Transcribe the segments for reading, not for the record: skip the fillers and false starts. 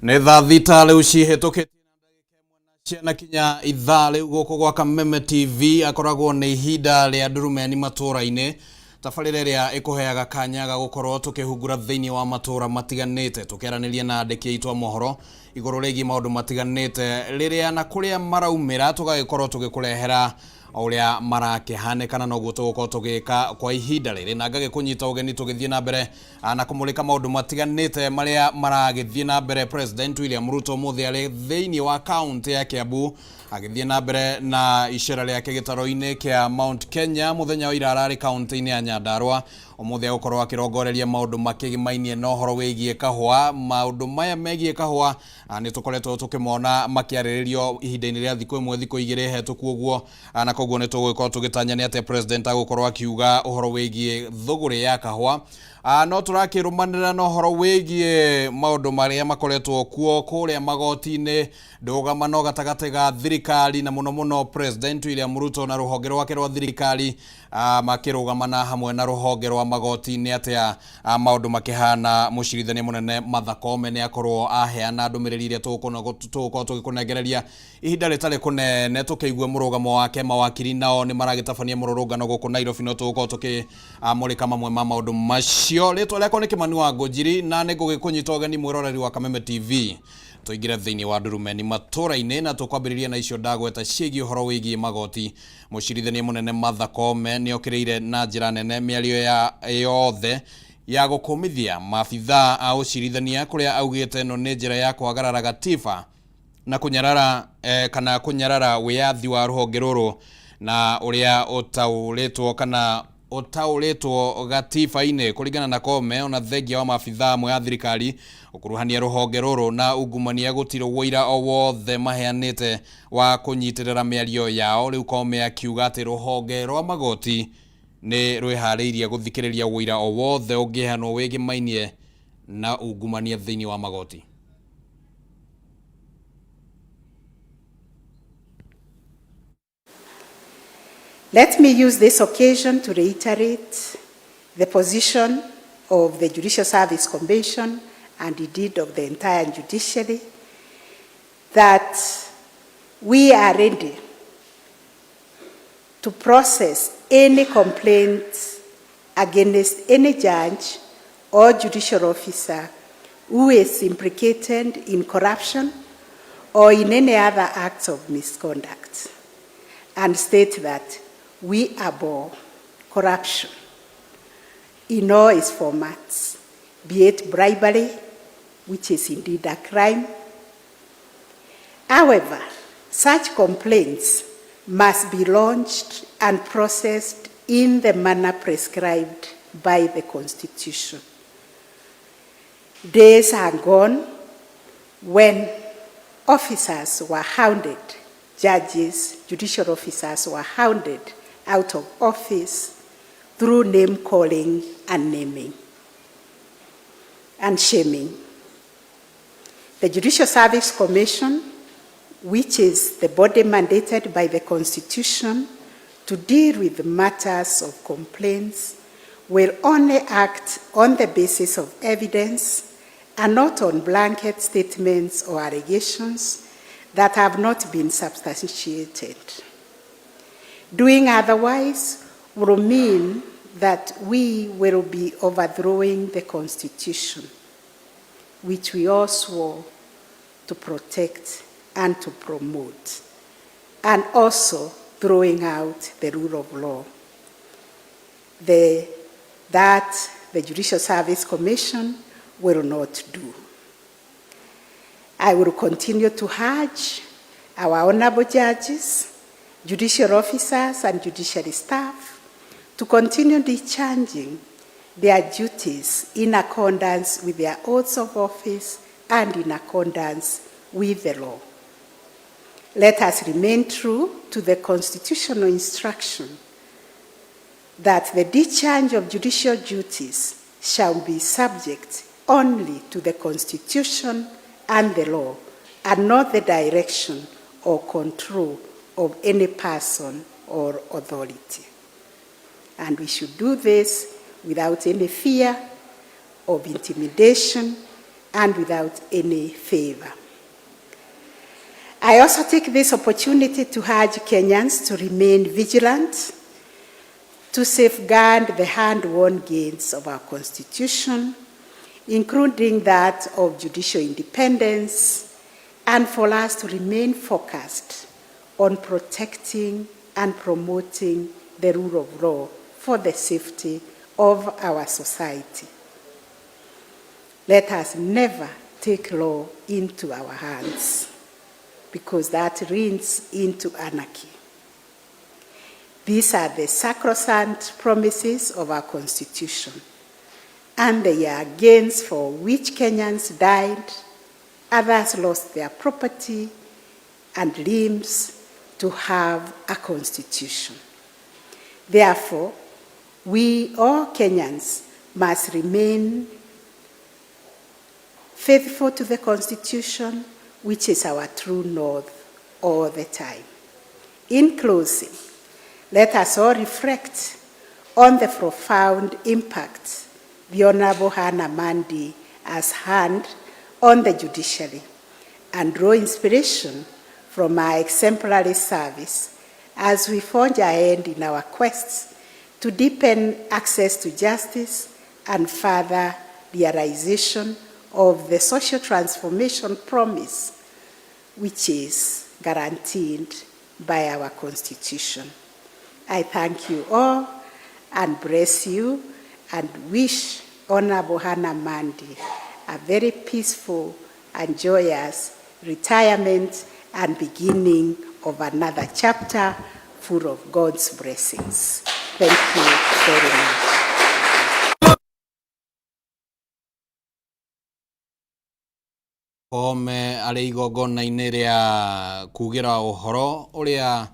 Nĩ thaa 6 rĩu cihĩtũkĩtie ciana kinya ithaa rĩu gũkũ gwa Kameme TV. Akoragwo nĩ ihinda rĩa ndurumeni matũra-inĩ, tabarĩra ĩrĩa ĩkũheaga kanya ga gũkorwo tũkĩhungura thĩinĩ wa matũra matiganĩte, tũkĩaranĩria na andĩki aitũ a mohoro igũrũ rĩgiĩ maũndũ matiganĩte rĩrĩa na kũrĩa maraumĩra, tũgagĩkorwo tũgĩkũrehera o ũrĩa marakĩhanĩka, na noguo tũgũkorwo tũgĩka kwa ihinda rĩrĩ na ngagĩkũnyita ũgeni tũgĩthiĩ na mbere na kũmũrĩka maũndũ matiganĩte marĩa maragĩthiĩ na mbere. President William Ruto ũmũthĩ arĩ thĩinĩ wa kaunti ya Kiambu agĩthiĩ na mbere na icera rĩake gĩtaro-inĩ kĩa Mount Kenya. Mũthenya wa ira ararĩ kaunti-inĩ ya Nyandarua. Ũmũthĩ agũkorwo akĩrongoreria maũndũ makĩgimainie na ũhoro wĩgiĩ kahũa. Maũndũ maya megiĩ kahũa nĩ tũkoretwo tũkĩmona makĩarĩrĩrio ihinda-inĩ rĩa thikũ 1, thikũ 2 hetũku ũguo, na koguo nĩ tũgũgĩkorwo tũgĩtanya nĩ atĩa president agũkorwo akiuga ũhoro wĩgiĩ thũgũrĩ ya kahũa. No tũrakĩrũmanĩrĩra na ũhoro wĩgiĩ maũndũ marĩa makoretwo kuo kũrĩa magoti-inĩ, ndũgamano gatagatĩ ga thirikari na mũno mũno President William Ruto na rũhonge rwake rwa thirikari makĩrũgamana hamwe na rũhonge rwa magoti. Nĩ atĩa maũndũ makĩhana? Mũcirithania mũnene Martha Koome nĩ akorwo aheana ndũmĩrĩri ĩrĩa tũgũkorwo tũgĩkũnengereria ihinda rĩtarĩ kũnene tũkĩigue mũrũgamo wake. Mawakiri nao nĩ maragĩtabania mũrũrũngano gũkũ Nairobi, no tũgũkorwo tũkĩmũrĩka mamwe ma maũndũ macio. Rĩtwa rĩakwa nĩ Kĩmani wa Ngũnjiri na nĩ ngũgĩkũnyita ũgeni, mwĩroreri wa Kameme TV, tũingĩre thĩinĩ wa ndurumeni matũra-inĩ, na tũkwambĩrĩria na icio ndagweta ciĩgiĩ ũhoro wĩgiĩ magoti. Mũcirithania mũnene Martha Koome nĩ okĩrĩire na njĩra nene mĩario ya yothe ya gũkũmithia maabithaa a ũcirithania, kũrĩa augĩte ĩno nĩ njĩra ya kwagarara gatiba na kũnyarara kana kũnyarara wĩyathi wa rũhonge rũrũ na ũrĩa ũtaũrĩtwo kana ũtaũrĩtwo gatiba-inĩ. Kũringana na Koome, ona thengia wa maabithaa amwe a thirikari gũkuruhania rũhonge rũrũ na ungumania, gũtirĩ ũira o wothe maheanĩte wa kũnyitĩrĩra mĩario yao. Rĩu Koome akiuga atĩ rũhonge rwa magoti nĩ rwĩharĩirie gũthikĩrĩria ũira o wothe ũngĩheanwo wĩgĩmainie na ungumania thĩinĩ wa magoti. Let me use this occasion to reiterate the position of the Judicial Service Commission and indeed of the entire judiciary that we are ready to process any complaints against any judge or judicial officer who is implicated in corruption or in any other acts of misconduct, and state that we abhor corruption in all its formats, be it bribery, which is indeed a crime. However, such complaints must be launched and processed in the manner prescribed by the Constitution. Days are gone when officers were hounded, judges, judicial officers were hounded out of office through name calling and naming and shaming. The Judicial Service Commission, which is the body mandated by the Constitution to deal with matters of complaints, will only act on the basis of evidence and not on blanket statements or allegations that have not been substantiated. Doing otherwise will mean that we will be overthrowing the Constitution, which we all swore to protect and to promote, and also throwing out the rule of law. That the Judicial Service Commission will not do. I will continue to urge our honorable judges, judicial officers, and judiciary staff to continue discharging their duties in accordance with their oaths of office and in accordance with the law. Let us remain true to the constitutional instruction that the discharge of judicial duties shall be subject only to the Constitution and the law, and not the direction or control of any person or authority. And we should do this without any fear of intimidation, and without any favor. I also take this opportunity to urge Kenyans to remain vigilant, to safeguard the hard-won gains of our Constitution, including that of judicial independence, and for us to remain focused on protecting and promoting the rule of law for the safety of our society. Let us never take law into our hands, because that leads into anarchy. These are the sacrosanct promises of our Constitution, and they are gains for which Kenyans died, others lost their property and limbs to have a constitution. Therefore, we all Kenyans must remain faithful to the Constitution, which is our true north all the time. In closing, let us all reflect on the profound impact the Honorable Hannah Amadi has had on the judiciary and draw inspiration from our exemplary service as we forge ahead in our quests to deepen access to justice and further realization of the social transformation promise, which is guaranteed by our Constitution. I thank you all and bless you and wish Honorable Hannah Amadi a very peaceful and joyous retirement and beginning of another chapter full of God's blessings. Thank you very much. Koome arĩ igongona-inĩ rĩa kugĩra ũhoro ũrĩa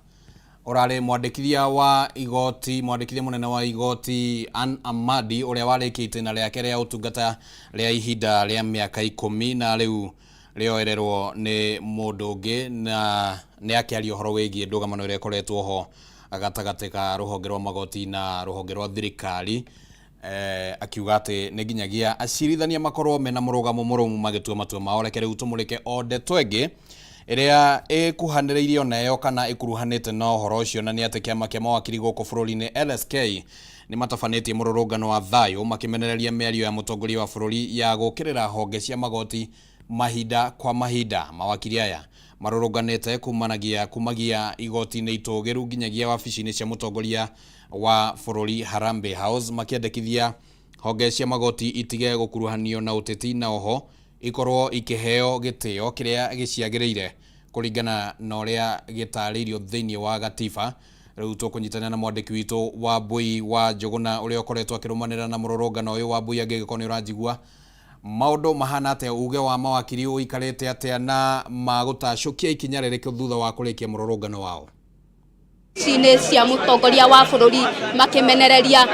ũrarĩ mwandĩkithia wa igoti, mwandĩkithia mũnene wa igoti Ann Amadi, ũrĩa warĩkia itĩna rĩake rĩa ũtungata rĩa ihinda rĩa mĩaka 10 na rĩu rĩoererwo nĩ mũndũ ũngĩ, na nĩ akĩaria ũhoro wĩgiĩ ndũgamano ĩrĩa ĩkoretwo ho gatagatĩ ka rũhonge rwa magoti na rũhonge rwa thirikari. Akiuga atĩ nĩ nginyagia acirithania makorwo mena mũrũgamo mũrũmu magĩtua matua mao. Reke rĩu tũmũrĩke o ndeto ĩngĩ ĩrĩa ĩkuhanĩrĩirie onayo kana ĩkuruhanĩte na ũhoro ũcio, na nĩ atĩ kĩama kĩa mawakiri gũkũ bũrũri-inĩ LSK nĩ matabanĩtie mũrũrũngano wa thayũ makĩmenereria mĩario ya mũtongoria wa bũrũri ya gũkĩrĩra honge cia magoti mahinda kwa mahinda. Mawakiri aya marũrũnganĩte kumagia igoti-inĩ itũgĩru nginyagia wabici-inĩ cia mũtongoria wa bũrũri Harambee House, makĩendekithia honge cia magoti itige gũkuruhanio na ũteti na oho ikorwo ikĩheo gĩtĩo kĩrĩa gĩciagĩrĩire kũringana na ũrĩa gĩtarĩirio thĩinĩ wa gatiba. Rĩu tũkũnyitanĩra na mwandĩki witũ Wambui wa Njũgũna ũrĩa ũkoretwo akĩrũmanĩrĩra na mũrũrũngano ũyũ. Wambui, angĩgĩkorwo nĩ ũranjigua, maũndũ mahana atĩa? Uge wa mawakiri ũikarĩte atĩa na magũtacũkia ikinya rĩrĩkũ thutha wa kũrĩkia mũrũrũngano wao? Wabici-inĩ cia mũtongoria wa bũrũri makĩmenereria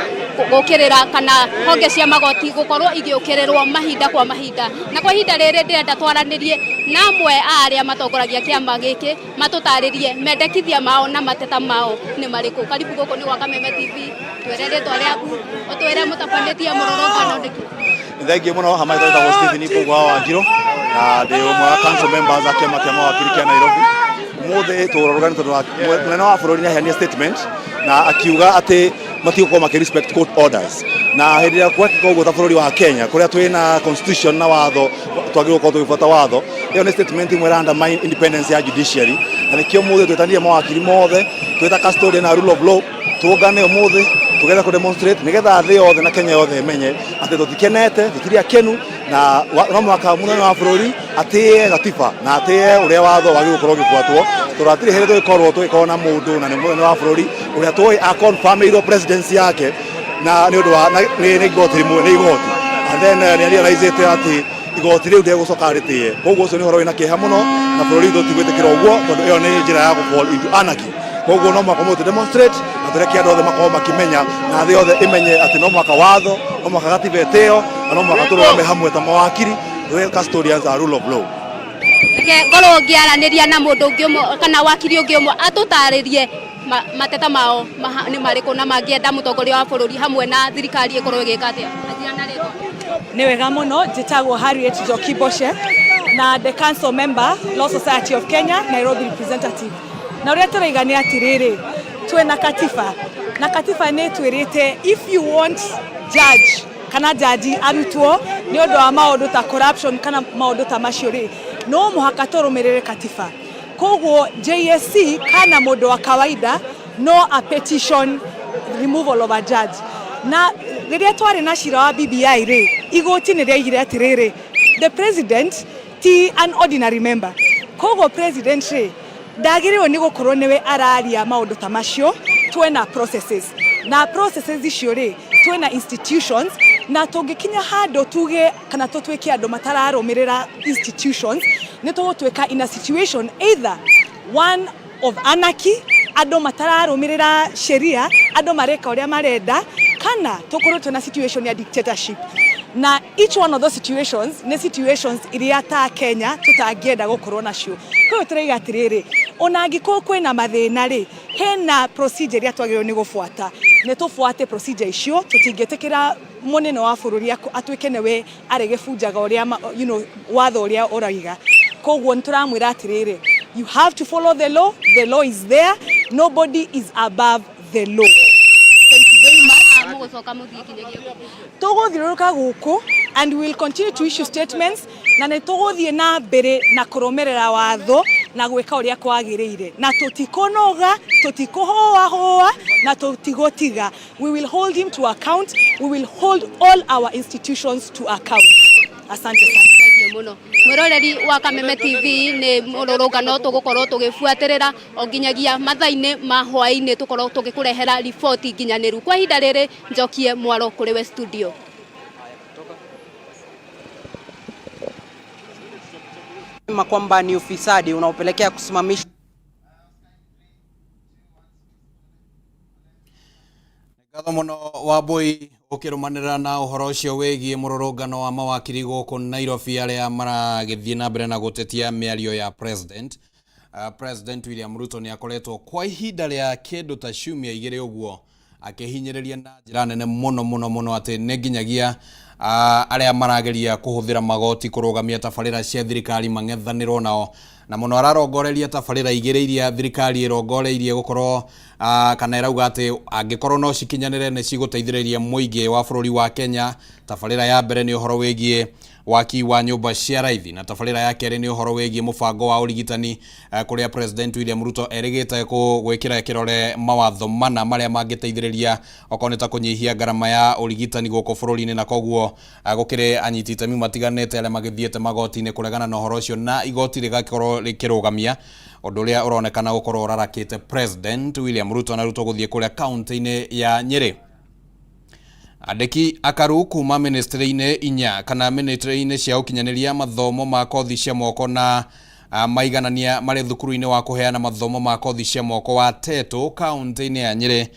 gũkĩrĩra kana honge cia magoti gũkorwo igĩũkĩrĩrwo mahinda kwa mahinda. Na kwa ihinda rĩrĩ ndĩrenda twaranĩrie na amwe a arĩa matongoragia kĩama gĩkĩ, matũtarĩrie mendekithia mao na mateta mao nĩ marĩkũ. Karibu gũkũ nĩ gwa Kameme TV. Twĩre rĩtwa rĩaku, ũtwĩre mũtabanĩtie mũrũrũngano nĩkĩ. Thengiũ mũno. Hama ĩtagwo Stephen Mbũgua wa Wanjiru na ndĩ ũmwe wa council members a kĩama kĩa mawakiri kĩa Nairobi. Ũmũthĩ tũrũrũngano tondũ mũnene wa bũrũri nĩ aheanire statement na akiuga atĩ matigũkorwo makĩ respect court orders, na hĩndĩ ĩrĩa gwekĩka ũguo ta bũrũri wa Kenya, kũrĩa twĩna constitution na watho, twagĩrĩirwo gũkorwo tũgĩbuata watho. Ĩyo nĩ statement ĩmwe ĩra undermine independence ya judiciary, na nĩkĩo ũmũthĩ twĩtanire mawakiri mothe twĩta custodian na rule of law tũngane ũmũthĩ tũgetha kũ demonstrate nĩgetha thĩ yothe na Kenya yothe ĩmenye atĩ tũtikenete, tũtirĩ akenu, na no mũhaka mũnene wa bũrũri atĩe gatiba na atĩe ũrĩa watho wagĩrĩirwo gũkorwo ũgĩbuatwo, tondũ hatirĩ hĩndĩ tũgĩkorwo tũgĩkorwo na mũndũ na nĩ mũnene wa bũrũri ũrĩa tũĩ aconfirmĩirwo presidency yake na nĩ ũndũ wa nĩ igoti rĩmwe, nĩ igoti, and then nĩ realizĩte atĩ igoti rĩu ndegũcoka rĩtĩe. Koguo ũcio nĩ ũhoro wĩna kĩeha mũno, na bũrũri witũ tigwĩtĩkĩra ũguo, tondũ ĩyo nĩ njĩra ya gũ fall into anarchy. Koguo no mũhaka mũthĩ demonstrate na tũreke andũ othe makorwo makĩmenya na thĩ yothe ĩmenye atĩ no mũhaka watho, no mũhaka gatiba ĩtĩo, na no mũhaka tũrũgame hamwe ta mawakiri, we custodians a rule of law. Reke ngorwo ngĩaranĩria na mũndũ ũngĩ ũmwe kana wakiri ũngĩ ũmwe atũtarĩrie mateta mao nĩ marĩkũ na mangĩenda mũtongoria wa bũrũri hamwe na thirikari ĩkorwo ĩgĩka atĩa. Anjia na rĩtwa. Nĩ wega mũno. Njĩtagwo Harriet Njoki Boshe na the council member, Law Society of Kenya Nairobi representative. Na ũrĩa tũraiga nĩ atĩrĩrĩ, twĩna katiba na katiba nĩ twĩrĩte, if you want judge kana jaji arutwo nĩ ũndũ wa maũndũ ta corruption kana maũndũ ta macio rĩ, no mũhaka tũrũmĩrĩre katiba. Koguo JSC kana mũndũ wa kawaida no a petition removal of a judge. Na rĩrĩa twarĩ na cira wa BBI rĩ, igoti nĩ rĩaigire atĩrĩrĩ, the president ti an ordinary member. Koguo president rĩ, ndagĩrĩirwo nĩ gũkorwo nĩwe araria maũndũ ta macio. Twena processes, na processes icio rĩ, twĩna institutions, na tũngĩkinya handũ tuge kana tũtuĩke andũ matararũmĩrĩra institutions, nĩ tũgũtuĩka in a situation either one of anarchy, andũ matararũmĩrĩra sheria, andũ mareka ũrĩa marenda, kana tũkorwo twĩna situation ya dictatorship. Na each one of those situations nĩ situations iria ta Kenya tũtangĩenda gũkorwo nacio. Koguo tũraiga atĩrĩrĩ, ona angĩkorwo kwĩna mathĩna rĩ, hena procedure iria twagĩrĩirwo nĩ gũbuata, nĩ tũbuate procedure icio. Tũtingĩtĩkĩra mũnene wa bũrũri atuĩke nĩwe arĩgĩbunjaga ũrĩa watho ũrĩa ũraiga. Koguo nĩ tũramwĩra atĩrĩrĩ, you have to follow the law. The law is there. Nobody is above the law. Thank you very much. Mũgũcoka mũthiĩ kinyagia kũ? Tũgũthiũrũrũka gũkũ and we will continue to issue statements, na nĩ tũgũthiĩ na mbere na kũrũmĩrĩra watho na gwĩka ũrĩa kwagĩrĩire, na tũtikũnoga, tũtikũhũahũa na tũtigũtiga. We will hold him to account. We will hold all our institutions to account. Asante sana. Thengiũ mũno, mwĩroreri wa Kameme TV. Nĩ mũrũrũngano tũgũkorwo tũgĩbuatĩrĩra o nginyagia mathaa-inĩ ma hwaĩ-inĩ, tũkorwo tũgĩkũrehera riboti nginyanĩru. Kwa ihinda rĩrĩ, njokie mwaro kũrĩ we studio. Sema kwamba ni ufisadi unaopelekea kusimamishwa Ngatho mũno, Wambui, ũkĩrũmanĩrĩra na ũhoro ũcio wĩgiĩ mũrũrũngano wa mawakiri gũkũ Nairobi arĩa maragĩthiĩ na mbere na gũtetia mĩario ya president. President William Ruto nĩ akoretwo kwa ihinda rĩa kĩndũ ta ciumia 2 ũguo akĩhinyĩrĩria na njĩra nene mũno mũno mũno atĩ nĩ nginyagia arĩa marageria kũhũthĩra magoti kũrũgamia tabarĩra cia thirikari mang'ethanĩrwo nao, na mũno ararongoreria tabarĩra 2 iria thirikari ĩrongoreirie gũkorwo kana ĩrauga atĩ angĩkorwo no cikinyanĩre nĩ cigũteithĩrĩria mũingĩ wa bũrũri wa Kenya. Tabarĩra ya mbere nĩ ũhoro wĩgiĩ waki wa nyũmba cia raithi, na tabarĩra ya kerĩ nĩ ũhoro wĩgiĩ mũbango wa ũrigitani, kũrĩa President William Ruto erĩgĩte gwĩkĩra kĩrore mawatho mana marĩa mangĩteithĩrĩria okorwo nĩ ta kũnyihia ngarama ya ũrigitani gũkũ bũrũri-inĩ. Na koguo gũkĩrĩ anyiti itemi matiganĩte arĩa magĩthiĩte magoti-inĩ kũregana na ũhoro ũcio, na igoti rĩgakorwo rĩkĩrũgamia ũndũ ũrĩa ũronekana gũkorwo ũrarakĩte President William Ruto. Na Ruto gũthiĩ kũrĩa kaunti-inĩ ya Nyĩrĩ. Andĩki akaru kuma ministry-inĩ inya kana ministry-inĩ cia ũkinyanĩria mathomo ma kothi cia moko na maiganania marĩ thukuru-inĩ wa kũheana mathomo ma kothi cia moko wa Tetu kaunti-inĩ ya Nyĩrĩ,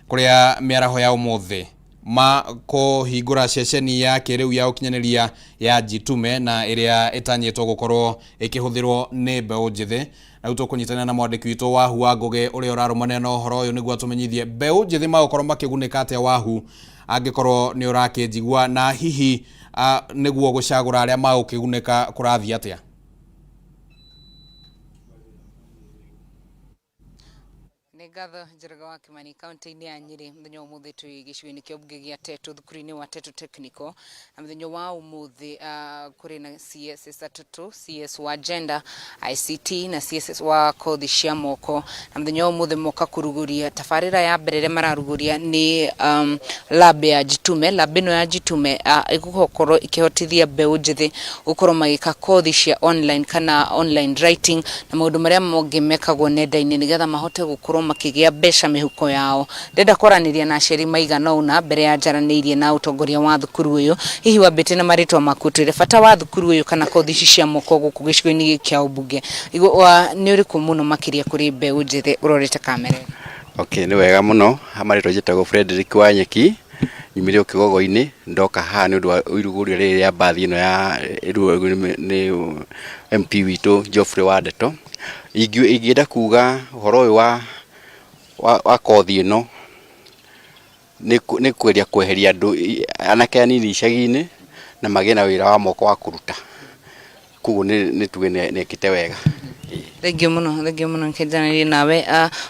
kũrĩa mĩaraho ya ũmũthĩ ma kũhingũra ceceni ya kĩrĩu ya ũkinyanĩria ya Jitume, na ĩrĩa ĩtanyĩtwo gũkorwo ĩkĩhũthĩrwo nĩ mbeũ njĩthĩ. Na rĩu tũkũnyitanĩra na mwandĩki witũ Wahu wa Ngũgĩ ũrĩa ũrarũmanĩra na ũhoro ũyũ nĩguo atũmenyithie mbeũ njĩthĩ magũkorwo makĩgunĩka atĩa. Wahu, angĩkorwo nĩ ũrakĩnjigua, na hihi nĩguo gũcagũra arĩa magũkĩgunĩka kũrathiĩ atĩa? Nĩ ngatho, Njoroge wa Kimani. Kaunti-inĩ ya Nyĩrĩ, mũthenya wa ũmũthĩ twĩ gĩcigo-inĩ kĩa mbunge gĩa Tetu, thukuru-inĩ wa Tetu Technical. Na mũthenya wa ũmũthĩ kũrĩ na CSS atatũ, CS wa gender, ICT na CSS wa kothi cia moko. Na mũthenya wa ũmũthĩ moka kũrugũria tabarĩra ya mbere ĩrĩa mararugũria nĩ lab ya Jitume. Lab ĩno ya Jitume ĩgũkorwo ĩkĩhotithia mbeũ njĩthĩ gũkorwo magĩka kothi cia online kana online writing na maũndũ marĩa mangĩ mekagwo nenda-inĩ, nĩgetha mahote gũkorwo makĩgĩa mbeca mĩhuko yao. Ndĩrenda kwaranĩria na aciari maigana ũna mbere ya njaranĩirie na ũtongoria wa thukuru ũyũ. Hihi wambĩte na marĩtwa maku, twĩre bata wa thukuru ũyũ kana kothi ici cia moko gũkũ gĩcigo-inĩ gĩkĩ kĩa ũmbunge nĩ ũrĩkũ, mũno makĩria kũrĩ mbeũ njĩthĩ ũrorete kamera ĩno? Okay, nĩ wega mũno. Marĩtwa njĩtagwo Frederick Wanyeki, nyumire Kĩgogo-inĩ. Ndoka haha nĩ ũndũ wa irugũrio rĩrĩ rĩa mbathi ĩno ya nĩ MP witũ Geoffrey Wandeto. Ingĩenda kuga ũhoro ũyũ wa kothi ĩno nĩ kũgeria kweheria andũ, anake anini icagi-inĩ, na magĩe na wĩra wa moko wa kũruta. Koguo nĩ tuge nĩ ekĩte wega. Thengio muno, thengio muno. Nkenjanĩrie nawe,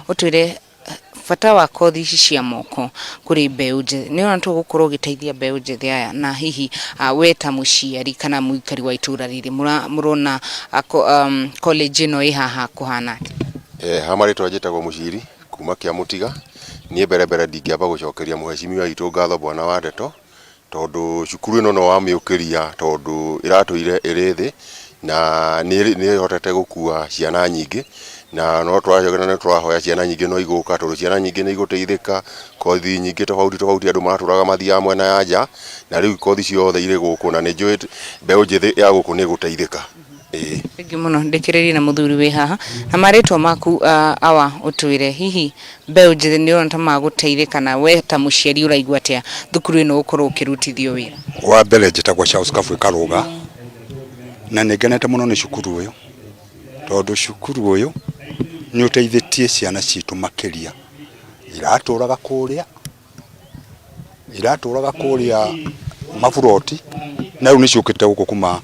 ũtwĩre bata wa kothi ici cia moko kũrĩ mbeũ njĩthĩ. Nĩ ũrona tũgũkorwo ũgĩteithia mbeũ njĩthĩ aya, na hihi we ta mũciari kana mũikari wa itũra rĩrĩ mũrona college ĩno ĩ haha kũhana atĩa? Ha marĩtwa njĩtagwo Mũciri kuma Kĩamũtiga. Niĩ mbere mbere ndingĩamba gũcokeria mũhecimiwa witũ ngatho bwana wa Ndeto, tondũ cukuru ĩno no wamĩũkĩria, tondũ ĩratũire ĩrĩ thĩ na nĩ ĩhotete gũkua ciana nyingĩ, na no tũracoka nĩ tũrahoya ciana nyingĩ no igũka, tondũ ciana nyingĩ nĩ igũteithĩka. Kothi nyingĩ tofauti tofauti andũ maratũraga mathiaga mwena ya nja, na rĩu kothi ciothe irĩ gũkũ, na nĩ njũĩ mbeũ njĩthĩ ya gũkũ nĩ ĩgũteithĩka. Ĩĩ. Thengiũ mũno. Ndĩkĩrĩrie na mũthuri wĩ haha na marĩtwa maku, awa ũtwĩre hihi mbeũ njĩthĩ nĩ ũrona ta magũteithĩka, na we ta mũciari ũraigua atĩa thukuru ĩno gũkorwo ũkĩrutithio wĩra? Wa mbere njĩtagwo Charles Kabwe Karũga, na nĩ ngenete mũno nĩ cukuru ũyũ, tondũ cukuru ũyũ nĩ ũteithĩtie ciana citũ makĩria iratũraga kũrĩa maburoti, na rĩu nĩ ciũkĩte gũkũ kuma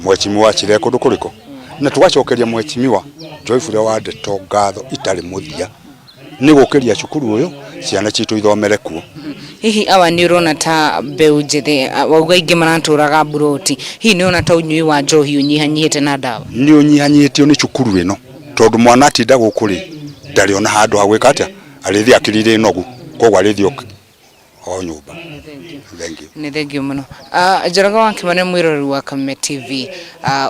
mheshimiwa acire kũndũ kũrĩkũ, na tũgacokeria mheshimiwa Geoffrey wa Ndeto ngatho itarĩ mũthia nĩ gũkĩria cukuru ũyũ ciana citũ ithomere kuo. Hihi awa nĩ ũrona ta mbeũ njĩthĩ, wauga aingĩ maratũraga mburoti, hihi nĩ ũrona ta ũnyui wa njohi ũnyihanyihĩte na ndawa? Nĩ ũnyihanyihĩtio nĩ cukuru ĩno, tondũ mwana atinda gũkũ rĩ, ndarĩ ona handũ ha gwĩka atĩa, arĩthiĩ akiri irĩ nogu, koguo arĩthiĩ o nyũmba. Thank you. Nĩ thengio mũno. Njoroge wa Kĩmani, mwĩroreri wa Kameme TV,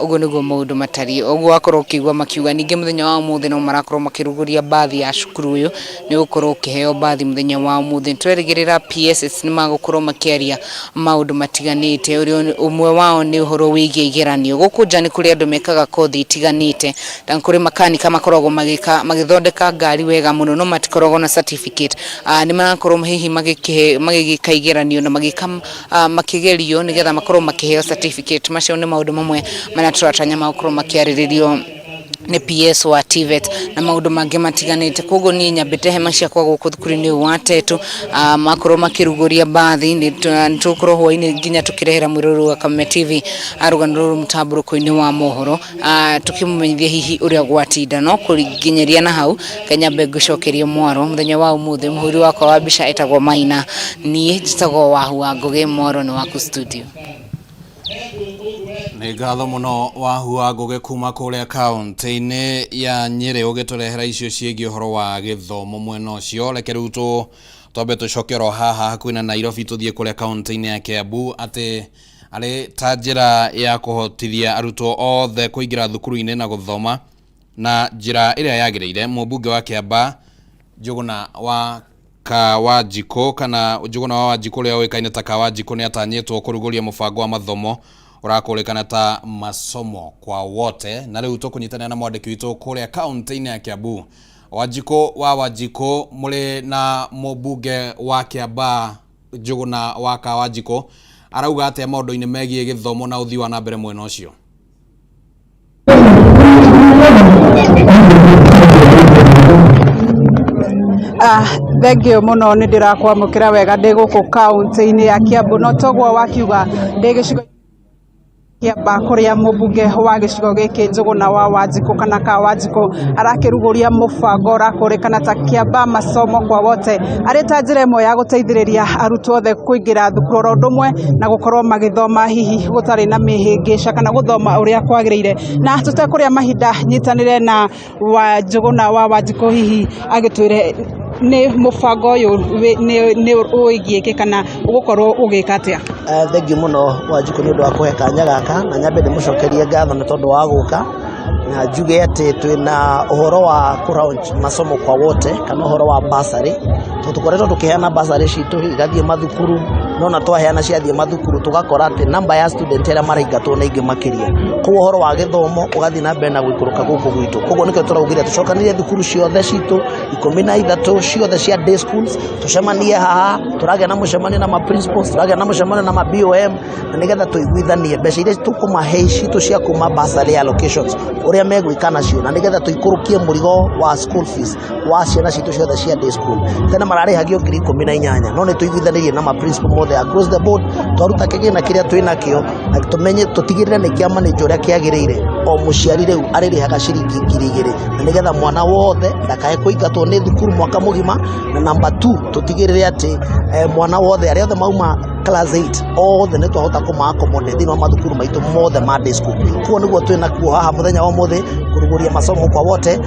ũguo nĩguo maũndũ matariĩ. Ũguo wakorwo ũkĩigua makiuga, ningĩ mũthenya wa ũmũthĩ no marakorwo makĩrugũria mbathi ya cukuru ũyũ. Nĩ ũgũkorwo ũkĩheo mbathi mũthenya wa ũmũthĩ. Nĩtwerĩgĩrĩra PSS nĩ magũkorwo makĩaria maũndũ matiganĩte, ũrĩa ũmwe wao nĩ ũhoro wĩgiĩ igeranio. Gũkũ nja nĩ kũrĩ andũ mekaga kothi itiganĩte, na kũrĩ makanika makoragwo magĩka magĩthondeka ngari wega mũno, no matikoragwo na certificate. Nĩ marakorwo hihi magĩgĩka igeranio na magĩka makĩgerio nĩgetha makorwo makĩheo certificate. Macio nĩ maũndũ mamwe marĩa tũratanya magũkorwo makĩarĩrĩrio nĩ PS wa TVET na maũndũ mangĩ matiganĩte. Koguo niĩ nyambĩte hema ciakwa gũkũ thukuru-inĩ ũyũ wa Tetu, makorwo makĩrugũria mbathi. Nĩ tũgũkorwo hwaĩ-inĩ nginya tũkĩrehera mwĩroreri wa Kameme TV rũgano rũrũ mũtambũrũko-inĩ wa mohoro, tũkĩmũmenyithia hihi ũrĩa gwatinda. No kũnginyĩria na hau kanyambe ngũcokerie mwaro mũthenya wa ũmũthĩ. Mũhũri wakwa wa mbica etagwo Maina, niĩ njĩtagwo Wahu wa Ngũgĩ. Mwaro nĩ waku studio. Nĩ ngatho mũno Wahu wa Ngũgĩ kuma kũrĩa kaũntĩ-inĩ ya Nyĩrĩ, ũgĩtũrehera icio ciĩgiĩ ũhoro wa gĩthomo mwena ũcio. Reke rĩu twambe tũcoke oro haha hakuhĩ na Nairobi, tũthiĩ kũrĩa kaũntĩ-inĩ ya Kiambu, atĩ arĩ ta njĩra ya kũhotithia arutwo othe kũingĩra thukuru-inĩ na gũthoma na njĩra ĩrĩa yagĩrĩire, mũmbunge wa Kĩamba Njũgũna wa Kawanjikũ, kana Njũgũna wa Wanjikũ ũrĩa ũĩkaine ta Kawanjikũ, nĩ atanyĩtwo kũrugũria mũbango wa mathomo ũrakũrĩkana ta Masomo kwa Wote. Na rĩu tũkũnyitanĩra na mwandĩki witũ kũrĩa kaũntĩ-inĩ ya Kiambu, Wanjikũ wa Wanjikũ. Mũrĩ na mũmbunge wa Kĩamba Njũgũna wa Kawanjikũ, arauga atĩa maũndũ-inĩ megiĩ gĩthomo na ũthii wa na mbere mwena ũcio? Thengio mũno, nĩ ndĩrakwamũkĩra wega ndĩ gũkũ kaũntĩ-inĩ ya Kiambu, no toguo wakiuga, ndĩ gĩcigo Kĩamba kũrĩa mũmbunge wa gĩcigo gĩkĩ Njũgũna wa Wanjikũ kana ka Wanjikũ arakĩrugũria mũbango ũrakũrĩkana ta Kĩamba Masomo kwa Wote, arĩ ta njĩra ĩmwe ya gũteithĩrĩria arutwo othe kũingĩra thukuru oro ũndũ ũmwe na gũkorwo magĩthoma hihi gũtarĩ na mĩhĩngĩca kana gũthoma ũrĩa kwagĩrĩire. Na tũtekũrĩa mahinda, nyitanĩre na wa Njũgũna wa Wanjikũ, hihi agĩtwĩre nĩ mũbango ũyũ nĩ wĩgiĩ kĩ kana ũgũkorwo ũgĩka atĩa. Thengiũ mũno Wanjikũ nĩ ũndũ wa kũhe kanya gaka, na nyambe ndĩmũcokerie ngatho nĩ tondũ wa gũka, na njuge atĩ twĩna ũhoro wa kũ launch Masomo kwa Wote kana ũhoro wa bursary, tondũ tũkoretwo tũkĩheana bursary citũ igathiĩ mathukuru, no na twaheana ciathiĩ mathukuru tũgakora atĩ namba ya student arĩa maraingatwo nĩ aingĩ makĩria, koguo ũhoro wa gĩthomo ũgathiĩ na mbere na gũikũrũka gũkũ gwitũ. Koguo nĩkĩo tũraugire tũcokanĩrie thukuru ciothe citũ 13 ciothe cia day schools, tũcemanie haha. Tũragĩa na mũcemanio na ma principals, tũragĩa na mũcemanio na ma BOM, na nĩgetha tũiguithanie mbeca iria tũkũmahe citũ cia kuma bursary allocations, ũrĩa megwĩka nacio, na nĩgetha tũikũrũkie mũrigo wa school fees wa ciana citũ ciothe cia day school. Tena mararĩhagio 18,000, no nĩ tũiguithanĩirie na ma principal mothe across the board, twaruta kĩgĩna kĩrĩa twĩ nakĩo na tũmenye tũtigĩrĩre nĩ kĩa manage ũrĩa kĩagĩrĩire. O mũciari rĩu arĩrĩhaga ciringi 2,000, na nĩgetha mwana wothe ndakae kũingatwo nĩ thukuru mwaka mũgima. Na number 2, tũtigĩrĩre atĩ mwana wothe, arĩa othe mauma class 8 othe, nĩ twahota kũma accommodate thĩinĩ wa mathukuru maitũ mothe ma day school. Koguo nĩguo twĩna kuo haha mũthenya wa ũmũthĩ kũrugũria masomo kwa wote,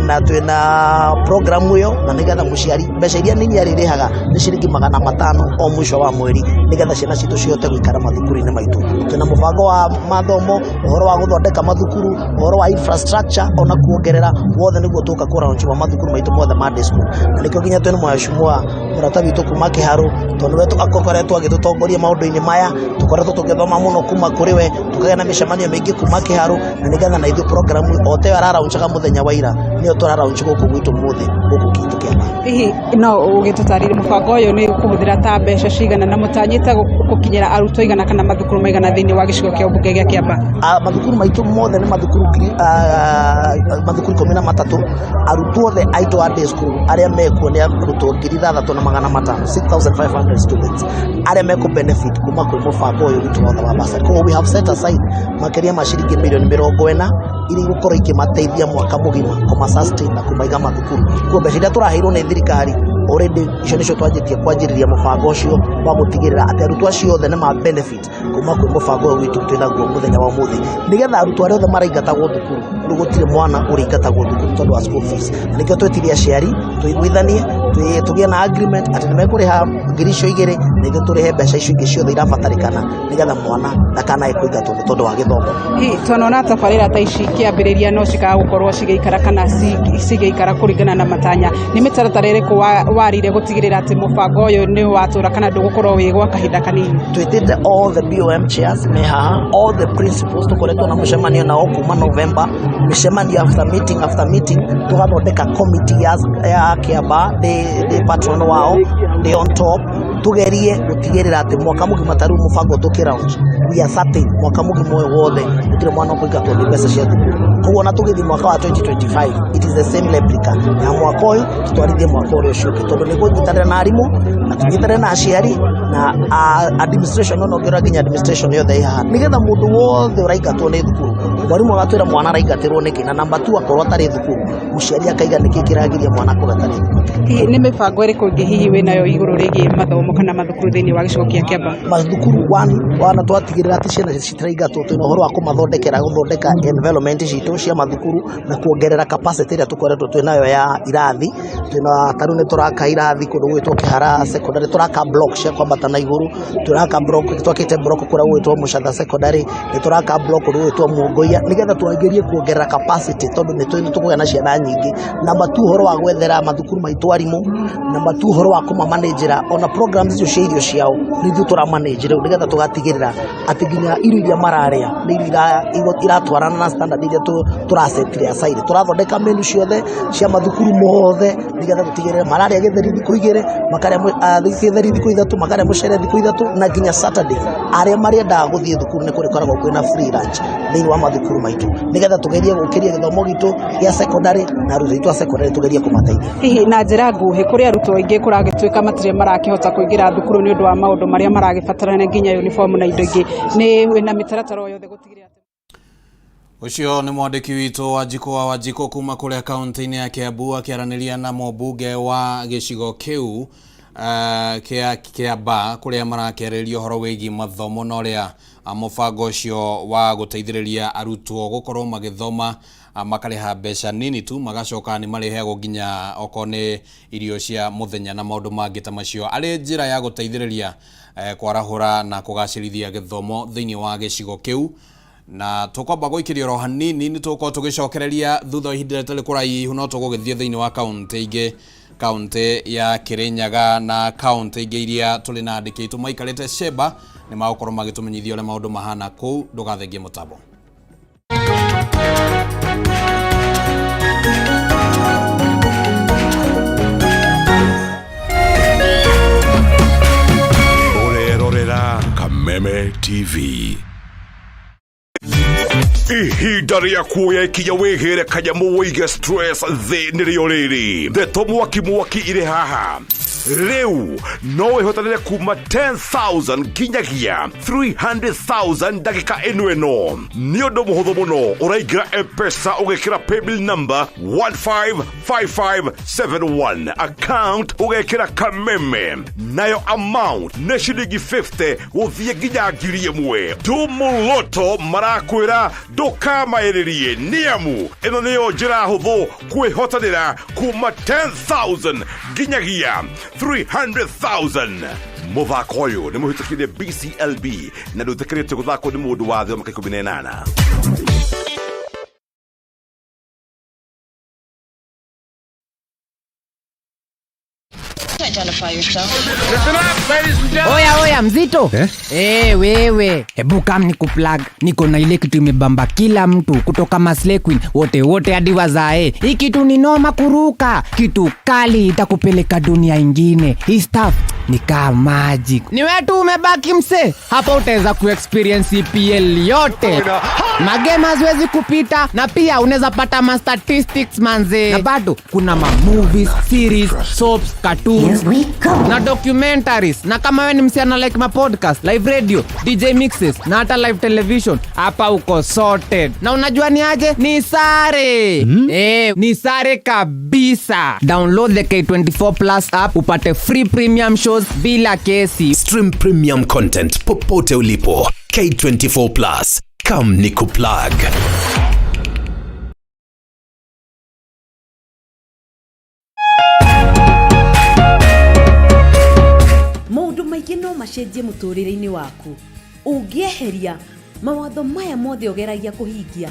na twĩna program ĩyo, na nĩgetha mũciari mbeca iria nini arĩrĩhaga nĩ ciringi 500 o mũico wa mweri, nĩgetha ciana citũ cihote gũikara mathukuru-inĩ maitũ. Twĩna mũbango wa mathomo, ũhoro wa gũthondeka mathukuru, ũhoro wa infrastructure, ona kuongerera wothe nĩguo tũka kũ launch wa mathukuru maitũ mothe ma day school. Na nĩkĩo nginya twĩna mheshimiwa mũrata witũ kuma Kĩharũ, tondũ nĩwe akoretwo agĩtũtongoria maũndũ-inĩ maya. Tũkoretwo tũgĩthoma mũno kuma kũrĩ we, tũkagĩa na mĩcemanio mĩingĩ kuma Kĩharũ, na nĩgetha na ithuĩ program o ta ĩyo araraunchaga mũthenya wa ira, nĩyo tũraraunch gũkũ gwitũ mũthĩ gũkũ kitũ Kĩamba. Hihi no ũgĩtũtarĩrie mũbango ũyũ nĩ ũkũhũthĩra ta mbeca cigana, na mũtanyĩte gũkinyĩra arutwo igana kana mathukuru maigana thĩinĩ wa gĩcigo kĩa ũmbunge gĩa Kĩamba? Mathukuru maitũ mothe nĩ mathukuru mathukuru 13. Arutwo othe aitũ a day school arĩa mekuo nĩ arutwo 6,500, 6500 students arĩa mekũ benefit kuma kwĩ mũbango ũyũ witũ wothe wa bursary. Koguo we have set aside makĩria ma ciringi mirioni 40 iria igũkorwo ikĩmateithia mwaka mũgima kũma sustain na kũmaiga mathukuru. Koguo mbeca iria tũraheirwo nĩ thirikari already, icio nĩcio twanjĩtie kwanjĩrĩria mũbango ũcio wa gũtigĩrĩra atĩ arutwo acio othe nĩ ma benefit kuma kwĩ mũbango ũyũ witũ twĩnaguo mũthenya wa ũmũthĩ, nĩgetha arutwo arĩa othe maraingatagwo thukuru, rĩu gũtirĩ mwana ũrĩingatagwo thukuru tondũ wa school fees. Na nĩkĩo twĩtire aciari tũiguithanie, tũgĩe na agreement atĩ nĩ mekũrĩha 2,000 na ithuĩ tũrĩhe mbeca icio ingĩ ciothe irabatarĩkana, nĩgetha mwana ndakanae kũingatwo nĩ tondũ wa gĩthomo. Hihi twanona tabarĩra ta ici ikĩambĩrĩria no cikaga gũkorwo cigĩikara kana cigĩikara kũringana na matanya, nĩ mĩtaratara ĩrĩkũ warire gũtigĩrĩra atĩ mũbango ũyũ nĩ watũra kana ndũgũkorwo wĩ gwa kahinda kanini? Twĩtĩte all the BOM chairs me haha, all the principals, tũkoretwo na mũcemanio nao kuma November, mĩcemanio after meeting after meeting, tũgathondeka committee ya Kĩamba, ndĩ patron wao, ndĩ on top, tugerie gũtigĩrĩra atĩ mwaka mũgima, ta rĩu mũbango tũkĩ launch, we are certain mwaka mũgima ũyũ wothe gũtirĩ mwana ũkũingatwo nĩ mbeca cia thukuru. Koguo ona tũgĩthiĩ mwaka wa 2025, it is the same replica ya mwaka ũyũ, tũtwarithie mwaka ũrĩa ũcio ũngĩ, tondũ nĩ kũnyitanĩra na arimũ na tũnyitanĩre na aciari na administration, ona ũngĩrora nginya administration yothe ĩ haha, nĩgetha mũndũ wothe ũraingatwo nĩ thukuru, mwarimũ agatwĩra mwana araingatĩrwo nĩkĩ, na namba 2 akorwo atarĩ thukuru, mũciari akaiga nĩkĩ kĩragiria mwana akorwo atarĩ thukuru. Hihi nĩ mĩbango ĩrĩkũ ĩngĩ hihi wĩnayo igũrũ rĩgiĩ mathomo kana mathukuru thĩinĩ wa gĩcigo kĩa Kĩamba? Mathukuru one wana twatigĩrĩra atĩ ciana citiraingatwo, twĩna ũhoro wa kũmathondekera, gũthondeka environment citũ cia mathukuru na kuongerera capacity ĩrĩa tũkoretwo twĩnayo ya irathi. Twĩna ta rĩu nĩ tũraka irathi kũndũ gwĩtwo Kĩhara Secondary, tũraka block cia kwambata na igũrũ, tũraka block, twakĩte block kũrĩa gwĩtwo Mũcatha Secondary, nĩ tũraka block kũndũ gwĩtwo Muongoia, nĩgetha twagerie kuongerera capacity tondũ nĩ tũkũgĩa na ciana nyingĩ. Namba 2, ũhoro wa gwethera mathukuru maitũ arimũ. Namba 2, ũhoro wa kũmamanĩnjĩra ona programs icio cia irio ciao, nĩ ithuĩ tũramanage rĩu, nĩgetha tũgatigĩrĩra atĩ nginya irio iria mararĩa nĩ irio iratwarana na standard iria tũrasetire aside. Tũrathondeka menu ciothe cia mathukuru mothe, nĩgetha tũtigĩrĩre mararĩa gĩtheri thikũ 2, makarĩa gĩtheri thikũ 3, makarĩa mũcere thikũ 3, na nginya Saturday arĩa marĩendaga gũthiĩ thukuru nĩ kũrĩkoragwo kwĩna free lunch thĩinĩ wa mathukuru maitũ, nĩgetha tũgerie gũkĩria gĩthomo gitũ gĩa secondary na arutwo aitũ a secondary tũgerie kũmateithia. Hihi na njĩra nguhĩ, kũrĩ arutwo aingĩ kũragĩtuĩka matirĩ marakĩhota kũingĩra thukuru nĩ ũndũ wa maũndũ marĩa maragĩbatarania nginya uniform na indo ingĩ, nĩ wĩna mĩtaratara o yothe gũtigĩrĩra atĩ Ũcio nĩ mwandĩki witũ Wanjikũ wa Wanjikũ kuma kũrĩa kaunti-inĩ ya Kiambu, akĩaranĩria na mũmbunge wa gĩcigo kĩu kĩa Kĩamba, kũrĩa marakĩarĩrĩria ũhoro wĩgiĩ mathomo na ũrĩa mũbango ũcio wa gũteithĩrĩria arutwo gũkorwo magĩthoma, makarĩha mbeca nini tu, magacoka nĩ marĩheagwo nginya okorwo nĩ irio cia mũthenya na maũndũ mangĩ ta macio, arĩ njĩra ya gũteithĩrĩria kwarahũra na kũgacĩrithia gĩthomo thĩinĩ wa gĩcigo kĩu. Na tũkwamba gũikĩria oro hanini, nĩ tũgũkorwo tũgĩcokereria thutha wa ihinda rĩtarĩ kũraihu, no tũgũgĩthiĩ thĩinĩ wa kaunti ingĩ, kaunti ya Kirinyaga na kaunti ingĩ iria tũrĩ na andĩki aitũ maikarĩte Sheba, nĩ magũkorwo magĩtũmenyithia ũrĩa maũndũ mahana kũu. Ndũgathengie mũtambo. Ũrerorera Kameme TV. Ihinda rĩa kuoya ikinya wĩhĩre kanyamũ wĩige stress thĩ nĩrĩo rĩrĩ. Ndeto mwaki mwaki irĩ haha. Rĩu no wĩhotanĩre kuma 10,000 nginyagia 300,000 ndagĩka ĩno ĩno. Nĩ ũndũ mũhũthũ mũno, ũraingĩra M-Pesa ũgekĩra paybill number 155571, account ũgekĩra Kameme, nayo amount nĩ ciringi 50 gũthiĩ nginya 1,000. Tumuloto marakwĩra ndũkamaĩrĩrie, nĩamu ĩno nĩyo njĩra hũthũ kwĩhotanĩra kuma 10,000 nginyagia 300,000. Mũthako ũyũ nĩ mũhĩtũkire BCLB na ndũĩtĩkĩrĩtio gũthakwo nĩ mũndũ wa thĩ wa mĩaka 18. Oya oya mzito eh? Wewe hebu kam ni kuplug, niko na ile kitu imebamba kila mtu kutoka Maslay Queen wote wote hadi wazae. Hii kitu ni noma kuruka, kitu kali itakupeleka dunia ingine. Hii stuff ni kama magic. Ni wewe tu umebaki mse, hapa utaweza kuexperience EPL yote, magame haziwezi kupita, na pia unaweza pata ma statistics manze, na bado kuna ma movies, series, soaps, cartoons na documentaries. Na kama wewe ni msichana like ma podcast, live radio, DJ mixes na hata live television, hapa uko sorted. Na unajua ni aje? Ni sare. Ni sare kabisa. Download the K24 Plus app upate free premium shows bila kesi. Stream premium content popote ulipo. K24 Plus. Come ni kuplug. Maũndũ maingĩ no macenjie mũtũrĩre-inĩ waku ũngĩeheria mawatho maya mothe ũgeragia kũhingia